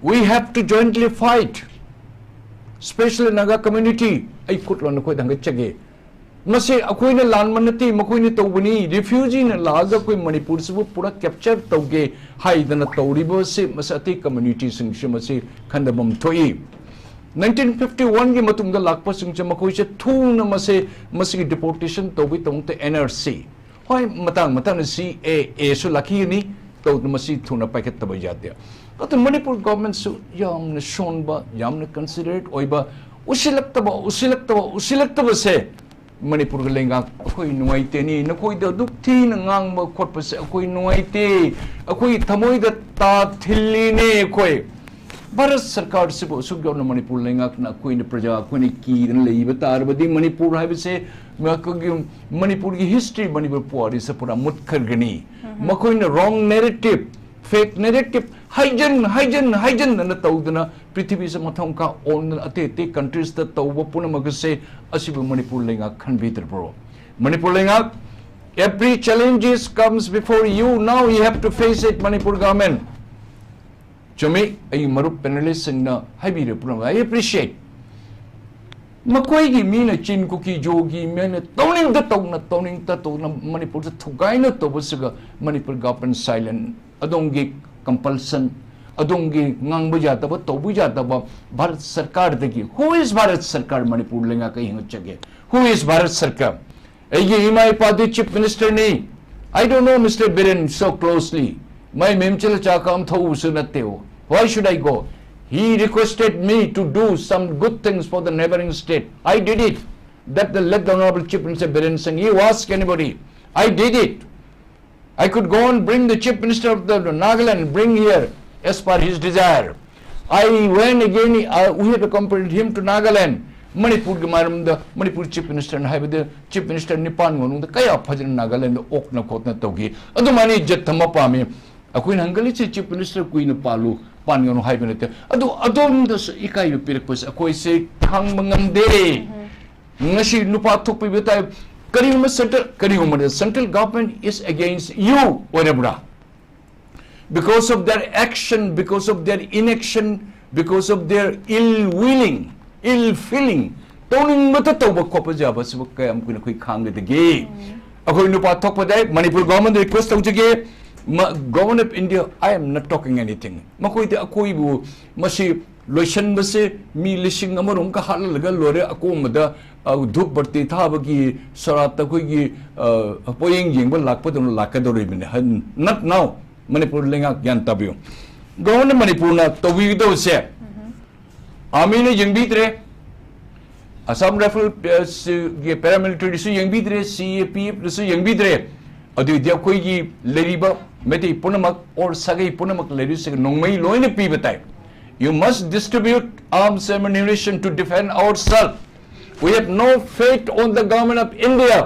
We have to jointly fight, special Naga community. ꯑꯩ ꯈꯨꯠ ꯂꯣꯟ ꯅꯈꯣꯏꯗ ꯍꯪꯒꯠꯆꯒꯦ꯫ ꯃꯁꯤ ꯑꯩꯈꯣꯏꯅ ꯂꯥꯟꯕ ꯅꯠꯇꯦ, ꯃꯈꯣꯏꯅ ꯇꯧꯕꯅꯤ꯫ ꯔꯤꯐ꯭ꯌꯨꯖꯤꯅ ꯂꯥꯛꯑꯒ ꯑꯩꯈꯣꯏ ꯃꯅꯤꯄꯨꯔꯁꯤꯕꯨ ꯄꯨꯔꯥ ꯀꯦꯞꯆꯔ ꯇꯧꯒꯦ ꯍꯥꯏꯗꯅ ꯇꯧꯔꯤꯕꯁꯤ, ꯃꯁꯤ ꯑꯇꯩ ꯀꯝꯃ꯭ꯌꯨꯅꯤꯇꯤꯁꯤꯡꯁꯨ ꯃꯁꯤ ꯈꯟꯊꯐꯝ ꯊꯣꯛꯏ꯫ ꯅꯥꯏꯟꯇꯤꯟ ꯐꯤꯐꯇꯤ ꯋꯥꯟꯒꯤ ꯃꯇꯨꯡꯗ ꯂꯥꯛꯄꯁꯤꯡꯁꯦ ꯃꯈꯣꯏꯁꯦ ꯊꯨꯅ ꯃꯁꯦ, ꯃꯁꯤꯒꯤ ꯗꯤꯄꯣꯔꯇꯦꯁꯟ ꯇꯧꯕꯒꯤꯗꯃꯛꯇ ꯑꯦꯟ ꯑꯥꯔ ꯁꯤ, ꯍꯣꯏ, ꯃꯇꯥꯡ ꯃꯇꯥꯡꯗ ꯁꯤ ꯑꯦ ꯑꯦꯁꯨ ꯂꯥꯛꯈꯤꯒꯅꯤ꯫ ꯇꯧꯗꯅ ꯃꯁꯤ ꯊꯨꯅ ꯄꯥꯏꯈꯠꯇꯕ ꯌꯥꯗꯦ꯫ ꯑꯗꯨ ꯃꯅꯤꯄꯨꯔ ꯒꯣꯚꯔꯟꯃꯦꯟꯠꯁꯨ ꯌꯥꯝꯅ ꯁꯣꯟꯕ, ꯌꯥꯝꯅ ꯀꯟꯁꯤꯗꯔꯦꯠ ꯑꯣꯏꯕ, ꯎꯁꯤꯜꯂꯛꯇꯕ, ꯎꯁꯤꯜꯂꯛꯇꯕ, ꯎꯁꯤꯜꯂꯛꯇꯕꯁꯦ ꯃꯅꯤꯄꯨꯔꯒꯤ ꯂꯩꯉꯥꯛ ꯑꯩꯈꯣꯏ ꯅꯨꯡꯉꯥꯏꯇꯦꯅꯤ꯫ ꯅꯈꯣꯏꯗ ꯑꯗꯨꯛ ꯊꯤꯅ ꯉꯥꯡꯕ ꯈꯣꯠꯄꯁꯦ ꯑꯩꯈꯣꯏ ꯅꯨꯡꯉꯥꯏꯇꯦ꯫ ꯑꯩꯈꯣꯏꯒꯤ ꯊꯃꯣꯏꯗ ꯇꯥ ꯊꯤꯜꯂꯤꯅꯦ ꯑꯩꯈꯣꯏ꯫ ꯚꯥꯔꯠ ꯁꯔꯀꯥꯔꯁꯤꯕꯨ ꯑꯁꯨꯛ ꯌꯥꯝꯅ ꯃꯅꯤꯄꯨꯔ ꯂꯩꯉꯥꯛꯅ ꯑꯩꯈꯣꯏꯅ ꯄ꯭ꯔꯖꯥ ꯑꯩꯈꯣꯏꯅ ꯀꯤꯗꯅ ꯂꯩꯕ ꯇꯥꯔꯕꯗꯤ ꯃꯅꯤꯄꯨꯔ ꯍꯥꯏꯕꯁꯦ ꯑꯩꯈꯣꯏꯒꯤ ꯃꯅꯤꯄꯨꯔꯒꯤ ꯍꯤꯁꯇ꯭ꯔꯤ, ꯃꯅꯤꯄꯨꯔ ꯄꯨꯋꯥꯔꯤꯁꯦ ꯄꯨꯔꯥ ꯃꯨꯠꯈ꯭ꯔꯒꯅꯤ꯫ ꯃꯈꯣꯏꯅ ꯔꯣꯡ ꯅꯦꯔꯦꯇꯤꯚ, ꯐꯦꯛ ꯅꯦꯔꯦꯇꯤꯚ ꯍꯩꯖꯟ, ꯍꯩꯖꯟ, ꯍꯩꯖꯟꯗꯅ ꯇꯧꯗꯅ ꯄ꯭ꯔꯤꯊꯤꯕꯤꯁꯦ ꯃꯊꯪ ꯃꯈꯥ ꯑꯣꯟꯗꯅ ꯑꯇꯩ ꯑꯇꯩ ꯀꯟꯇ꯭ꯔꯤꯁꯇ ꯇꯧꯕ ꯄꯨꯝꯅꯃꯛ ꯑꯁꯦ ꯑꯁꯤꯕꯨ ꯃꯅꯤꯄꯨꯔ ꯂꯩꯉꯥꯛ ꯈꯟꯕꯤꯗ꯭ꯔꯕ꯭ꯔꯣ? ꯃꯅꯤꯄꯨꯔ ꯂꯩꯉꯥꯛ, every challenges comes before you, now you have to face it, Manipur government. ꯆꯨꯝꯃꯤ, ꯑꯩꯒꯤ ꯃꯔꯨꯞ ꯄꯦꯅꯦꯂꯤꯁꯁꯤꯡꯅ ꯍꯥꯏꯕꯤꯔꯤꯕ ꯄꯨꯝꯅꯃꯛ I appreciate꯫ ꯃꯈꯣꯏꯒꯤ ꯃꯤꯅ ꯆꯤꯟ ꯀꯨꯀꯤ ꯖꯣꯒꯤ ꯃꯤꯅ ꯇꯧꯅꯤꯡꯗ ꯇꯧꯅ, ꯇꯧꯅꯤꯡꯗ ꯇꯧꯅ ꯃꯅꯤꯄꯨꯔꯗ ꯊꯨꯒꯥꯏꯅ ꯇꯧꯕꯁꯤꯒ ꯃꯅꯤꯄꯨꯔ ꯒꯚꯔꯟꯃꯦꯟꯠ ꯁꯥꯏꯂꯦꯟ, ꯑꯗꯣꯝꯒꯤ ꯀꯝꯄꯜꯁꯟ, ꯑꯗꯣꯝꯒꯤ ꯉꯥꯡꯕ ꯌꯥꯗꯕ, ꯇꯧꯕ ꯌꯥꯗꯕ ꯚꯥꯔꯠ ꯁꯔꯀꯥꯔꯗꯒꯤ, who is ꯚꯥꯔꯠ ꯁꯔꯀꯥꯔ? ꯃꯅꯤꯄꯨꯔ ꯂꯩꯉꯥꯛ ꯑꯩ ꯍꯪꯒꯠꯆꯒꯦ, who is ꯚꯥꯔꯠ ꯁꯔꯀꯥꯔ? ꯑꯩꯒꯤ ꯏꯃꯥ ꯏꯄꯥꯗꯤ ꯆꯤꯐ ꯃꯤꯅꯤꯁꯇꯔꯅꯤ꯫ I don't know Mister Biren so closely. ꯃꯥꯏ ꯃꯌꯨꯝ ꯆꯠꯂ ꯆꯥ ꯀꯝ ꯊꯛꯎꯕꯁꯨ ꯅꯠꯇꯦ꯫ Why should I go? He requested me to do some good things for the neighboring state. I did it. That the late Honorable Chief Minister Biren Singh, you ask anybody. I did it. I could go and bring the Chief Minister of the Nagaland, bring here as per his desire. I went again, uh, we had accompanied him to Nagaland. ꯃꯅꯤꯄꯨꯔꯒꯤ ꯃꯔꯝꯗ ꯃꯅꯤꯄꯨꯔ ꯆꯤꯐ ꯃꯤꯅꯤꯁꯇꯔꯅ ꯍꯥꯏꯕꯗ ꯆꯤꯐ ꯃꯤꯅꯤꯁꯇꯔ ꯅꯤꯄꯥꯟꯒꯤ ꯃꯅꯨꯡꯗ ꯀꯌꯥ ꯐꯖꯅ ꯅꯥꯒꯥꯂꯦꯟꯗ ꯑꯣꯛꯅ ꯈꯣꯠꯅ ꯇꯧꯈꯤ꯫ ꯑꯗꯨꯃꯥꯏꯅ ꯏꯖꯠ ꯊꯝꯕ ꯄꯥꯝꯃꯤ꯫ ꯑꯩꯈꯣꯏꯅ ꯍꯪꯒꯠꯂꯤꯁꯦ ꯆꯤꯐ ꯃꯤꯅꯤꯁꯇꯔ ꯀꯨꯏꯅ ꯄꯥꯜꯂꯨ, ꯄꯥꯟꯒꯅꯨ ꯍꯥꯏꯕ ꯅꯠꯇꯦ꯫ ꯑꯗꯨ ꯑꯗꯣꯝꯗꯁꯨ ꯏꯀꯥꯏꯕ ꯄꯤꯔꯛꯄꯁꯦ ꯑꯩꯈꯣꯏꯁꯦ ꯈꯥꯡꯕ ꯉꯝꯗꯦ꯫ ꯉꯁꯤ ꯅꯨꯄꯥ ꯊꯣꯛꯄꯤꯕ ꯇꯥꯏ꯫ ꯀꯔꯤꯒꯨꯝꯕ ꯁꯦꯟꯇ꯭ꯔꯦꯜ, ꯀꯔꯤꯒꯨꯝꯕ central government is against you ꯑꯣꯏꯔꯕ꯭ꯔꯥ? Because of their action, because of their inaction, because of their ill willing, ill feeling, ꯇꯧꯅꯤꯡꯕꯇ ꯇꯧꯕ ꯈꯣꯠꯄ ꯌꯥꯕꯁꯤꯕꯨ ꯀꯌꯥꯝ ꯀꯨꯏꯅ ꯑꯩꯈꯣꯏ ꯈꯥꯡꯒꯗꯒꯦ? ꯑꯩꯈꯣꯏ ꯅꯨꯄꯥ ꯊꯣꯛꯄꯗ ꯑꯩ ꯃꯅꯤꯄꯨꯔ ꯒꯣꯚꯔꯟꯃꯦꯟꯗ ꯔꯤꯀ꯭ꯋꯦꯁ ꯇꯧꯖꯒꯦ, ꯃ-, Government of India, I am not talking anything. ꯃꯈꯣꯏꯗꯤ ꯑꯀꯣꯏꯕꯨ ꯃꯁꯤ ꯂꯣꯏꯁꯤꯟꯕꯁꯦ, ꯃꯤ ꯂꯤꯁꯤꯡ ꯑꯃꯔꯣꯝꯒ ꯍꯥꯠꯍꯜꯂꯒ ꯂꯣꯏꯔꯦ, ꯑꯀꯣꯝꯕꯗ, ꯑ, ꯙꯨꯞ ꯕꯔꯇꯤ ꯊꯥꯕꯒꯤ ꯁꯣꯔꯥꯠꯇ ꯑꯩꯈꯣꯏꯒꯤ, ꯑ, ꯄꯣꯌꯦꯡ ꯌꯦꯡꯕ ꯂꯥꯛꯄꯗꯧꯅ ꯂꯥꯛꯀꯗꯧꯔꯤꯕꯅꯤ꯫ ꯍꯟ-, not now, ꯃꯅꯤꯄꯨꯔ ꯂꯩꯉꯥꯛ ꯒ꯭ꯌꯥꯟ ꯇꯥꯕꯤꯌꯨ꯫ ꯒꯣꯚꯔꯟꯃꯦꯟ ꯃꯅꯤꯄꯨꯔꯅ ꯇꯧꯕꯤꯒꯗꯧꯕꯁꯦ, ꯑꯥꯔꯃꯤꯅ ꯌꯦꯡꯕꯤꯗ꯭ꯔꯦ, ꯑꯁꯥꯝ ꯔꯥꯏꯐꯜ, ꯑ, ꯁꯤ-, ꯒꯤ ꯄꯦꯔꯥꯃꯤꯂꯤꯇꯔꯤꯁꯨ ꯌꯦꯡꯕꯤꯗ꯭ꯔꯦ, ꯁꯤ ꯑꯦ ꯄꯤ ꯑꯦꯐꯅꯁꯨ ꯌꯦꯡꯕꯤꯗ꯭ꯔꯦ꯫ ꯑꯗꯨꯏꯗꯤ ꯑꯩꯈꯣꯏꯒꯤ ꯂꯩꯔꯤꯕ ꯃꯩꯇꯩ ꯄꯨꯝꯅꯃꯛ, or ꯁꯥꯒꯩ ꯄꯨꯝꯅꯃꯛ ꯂꯩꯔꯤꯁꯦ ꯅꯣꯡꯃꯩ ꯂꯣꯏꯅ ꯄꯤꯕ ꯇꯥꯏ꯫ You must distribute arms ammunition to defend ourselves. We have no faith on the government of India.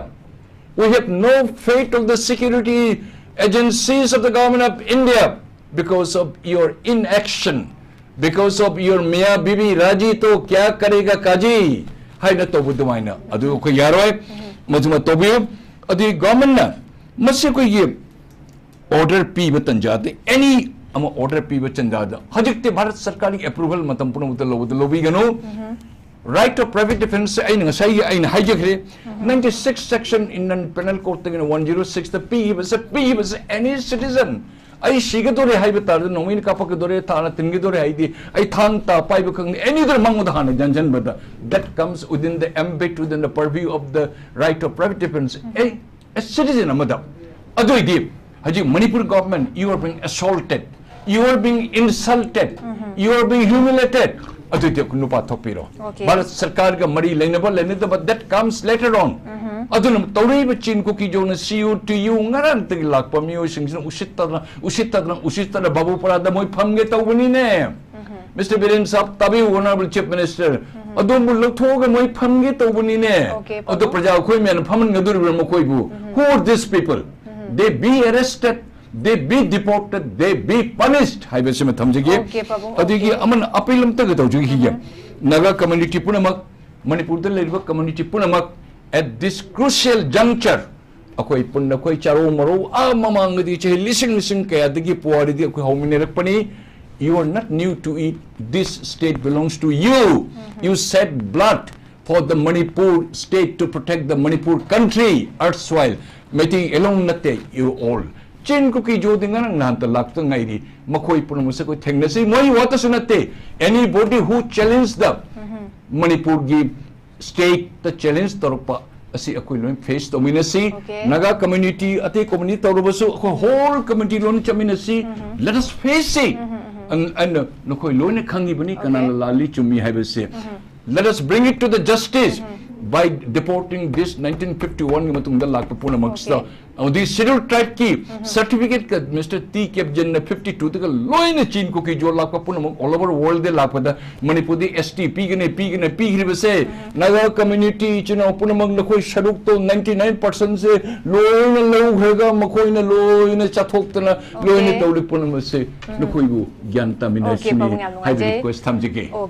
We have no faith of the security agencies of the government of India because of your inaction, because of your "Miya bibi raji to kya karega kaji" ꯍꯥꯏꯅ ꯇꯧꯕ ꯑꯗꯨꯃꯥꯏꯅ꯫ ꯑꯗꯨ ꯑꯩꯈꯣꯏ ꯌꯥꯔꯣꯏ꯫ ꯃꯗꯨꯃ ꯇꯧꯕꯤꯌꯨ꯫ ꯑꯗꯨꯒꯤ ꯒꯣꯚꯔꯟꯃꯦꯟꯅ ꯃꯁꯤ ꯑꯩꯈꯣꯏꯒꯤ ꯑꯣꯔꯗꯔ ꯄꯤꯕ ꯇꯟꯖꯥꯗ, ꯑꯦꯅꯤ ꯑꯃ ꯑꯣꯔꯗꯔ ꯄꯤꯕ ꯇꯟꯖꯥꯗ, ꯍꯧꯖꯤꯛꯇꯤ ꯚꯥꯔꯠ ꯁꯔꯀꯥꯔꯒꯤ ꯑꯦꯄ꯭ꯔꯨꯚꯦꯜ ꯃꯇꯝ ꯄꯨꯝꯅꯃꯛꯇ ꯂꯧꯕꯗ ꯂꯧꯕꯤꯒꯅꯨ꯫ Right of private defense ꯑꯩꯅ ꯉꯁꯥꯏꯒꯤ ꯑꯩꯅ ꯍꯥꯏꯖꯈ꯭ꯔꯦ, ninety six section Indian Penal Codeꯇꯒꯤꯅ one zero sixꯇ ꯄꯤꯈꯤꯕꯁꯦ, ꯄꯤꯈꯤꯕꯁꯦ, any citizen, ꯑꯩ ꯁꯤꯒꯗꯧꯔꯦ ꯍꯥꯏꯕ ꯇꯥꯔꯗꯤ, ꯅꯣꯡꯃꯩꯅ ꯀꯥꯞꯄꯛꯀꯗꯧꯔꯦ, ꯊꯥꯅ ꯊꯤꯟꯒꯗꯧꯔꯦ ꯍꯥꯏꯗꯤ, ꯑꯩ ꯊꯥꯡ ꯇꯥ ꯄꯥꯏꯕ ꯈꯪꯗꯦ, ꯑꯦꯅꯤꯗ ꯃꯉꯣꯟꯗ ꯍꯥꯟꯅ ꯌꯥꯟꯁꯤꯟꯕꯗ, that comes within the ambit, within the purview of the right of private defense. A, a citizen ꯑꯃꯗ꯫ ꯑꯗꯨ ꯑꯣꯏꯗꯤ ꯍꯧꯖꯤꯛ Manipur government, you are being assaulted, you are being insulted, you are being humiliated. ꯑꯗꯨꯗꯤ ꯑꯩꯈꯣꯏ ꯅꯨꯄꯥ ꯊꯣꯛꯄꯤꯔꯣ꯫ Okay. ꯚꯥꯔꯠ ꯁꯔꯀꯥꯔꯒ ꯃꯔꯤ ꯂꯩꯅꯕ ꯂꯩꯅꯗꯕ, that comes later on. ꯑꯗꯨꯅ ꯇꯧꯔꯛꯏꯕ ꯆꯤꯟ ꯀꯨꯀꯤ ꯖꯣꯡꯅ C U T U ꯉꯔꯥꯡꯗꯒꯤ ꯂꯥꯛꯄ ꯃꯤꯑꯣꯏꯁꯤꯡꯁꯤꯅ ꯎꯁꯤꯠꯇꯗꯅ, ꯎꯁꯤꯠꯇꯗꯅ, ꯎꯁꯤꯠꯇꯗꯅ ꯕꯥꯕꯨꯄꯥꯔꯥꯗ ꯃꯣꯏ ꯐꯝꯒꯦ ꯇꯧꯕꯅꯤꯅꯦ꯫ Mister Biren Saab, ꯇꯥꯕꯤꯌꯨ, Honorable Chief Minister꯫ ꯑꯗꯣꯝꯕꯨ ꯂꯧꯊꯣꯛꯑꯒ ꯃꯣꯏ ꯐꯝꯒꯦ ꯇꯧꯕꯅꯤꯅꯦ꯫ Okay, ꯑꯗꯣ ꯄꯥꯕꯨꯡ꯫ ꯄ꯭ꯔꯖꯥ ꯑꯩꯈꯣꯏ ꯃꯌꯥꯝꯅ ꯐꯝꯍꯟꯒꯗꯧꯔꯤꯕ꯭ꯔꯥ ꯃꯈꯣꯏꯕꯨ? Who are these people? They be arrested, they be deported, they be punished ꯍꯥꯏꯕꯁꯤꯃ ꯊꯝꯖꯒꯦ꯫ Okay, ꯄꯥꯕꯨꯡ, ꯑꯗꯒꯤ okay. ꯑꯃꯅ ꯑꯄꯤꯜ ꯑꯝꯇꯒ ꯇꯧꯖꯈꯤꯒꯦ꯫ ꯅꯥꯒꯥ community ꯄꯨꯝꯅꯃꯛ, ꯃꯅꯤꯄꯨꯔꯗ ꯂꯩꯔꯤꯕ community ꯄꯨꯝꯅꯃꯛ, at this crucial juncture, ꯑꯩꯈꯣꯏ ꯄꯨꯟꯅ ꯑꯩꯈꯣꯏ ꯆꯥꯔꯧ ꯃꯔꯧ ꯑꯥ ꯃꯃꯥꯡꯗꯗꯤ ꯆꯍꯤ ꯂꯤꯁꯤꯡ ꯂꯤꯁꯤꯡ ꯀꯌꯥꯗꯒꯤ ꯄꯨꯋꯥꯔꯤꯗꯤ ꯑꯩꯈꯣꯏ ꯍꯧꯃꯤꯟꯅꯔꯛꯄꯅꯤ꯫ You are not new to it. This state belongs to you. You shed blood for the Manipur state to protect the Manipur country, earth soil. Meitei alone ꯅꯠꯇꯦ, you all. ꯆꯤꯟ ꯀꯨꯀꯤ ꯖꯣꯗꯤ ꯉꯔꯥꯡ ꯅꯍꯥꯟꯇ ꯂꯥꯛꯇ ꯉꯥꯏꯔꯤ꯫ ꯃꯈꯣꯏ ꯄꯨꯝꯅꯃꯛꯁꯦ ꯑꯩꯈꯣꯏ ꯊꯦꯡꯅꯁꯤ꯫ ꯃꯣꯏ ꯋꯥꯇꯁꯨ ꯅꯠꯇꯦ, anybody who challenge the ꯃꯅꯤꯄꯨꯔꯒꯤ state ꯇ challenge ꯇꯧꯔꯛꯄ ꯑꯁꯤ ꯑꯩꯈꯣꯏ ꯂꯣꯏ face ꯇꯧꯃꯤꯟꯅꯁꯤ꯫ Okay. Naga community, ꯑꯇꯩ community ꯇꯧꯔꯕꯁꯨ ꯑꯩꯈꯣꯏ whole community ꯂꯣꯏꯅ ꯆꯠꯃꯤꯟꯅꯁꯤ꯫ Let us face it. And, and ꯅꯈꯣꯏ ꯂꯣꯏꯅ ꯈꯪꯉꯤꯕꯅꯤ ꯀꯅꯥꯅ Okay. ꯂꯥꯜꯂꯤ ꯆꯨꯝꯃꯤ ꯍꯥꯏꯕꯁꯦ꯫ Let us bring it to the justice by deporting this nineteen fifty-one ꯒꯤ ꯃꯇꯨꯡꯗ ꯂꯥꯛꯄ ꯄꯨꯝꯅꯃꯛꯁꯤꯗ꯫ Okay. ꯑꯃꯗꯤ schedule tribe ꯀꯤ certificate ꯀ Mister T Kepgen ꯅ fifty two ꯗꯒ ꯂꯣꯏꯅ ꯆꯤꯟ ꯀꯨꯀꯤ ꯖꯣ ꯂꯥꯛꯄ ꯄꯨꯝꯅꯃꯛ all over world ꯗ ꯂꯥꯛꯄꯗ ꯃꯅꯤꯄꯨꯔꯗꯤ S T ꯄꯤꯒꯅꯤ, ꯄꯤꯒꯅꯤ, ꯄꯤꯈ꯭ꯔꯤꯕꯁꯦ꯫ Naga community ꯏꯆꯤꯟ ꯏꯅꯥꯎ ꯄꯨꯝꯅꯃꯛ ꯅꯈꯣꯏ ꯁꯔꯨꯛꯇꯣ ninety nine percent ꯁꯦ ꯂꯣꯏꯅ ꯂꯧꯈ꯭ꯔꯒ ꯃꯈꯣꯏꯅ ꯂꯣꯏꯅ ꯆꯥꯊꯣꯛꯇꯅ ꯂꯣꯏꯅ Okay. ꯇꯧꯔꯤ ꯄꯨꯝꯅꯃꯛꯁꯦ ꯅꯈꯣꯏꯕꯨ ꯒ꯭ꯌꯥꯟ Okay, ꯇꯥꯃꯤꯟꯅꯁꯤꯅꯤ ꯄꯥꯕꯨꯡ, ꯌꯥꯝ ꯍꯥꯏꯕ ꯅꯨꯡꯉꯥꯏꯖꯩ꯫ request ꯊꯝꯖꯒꯦ꯫ Okay,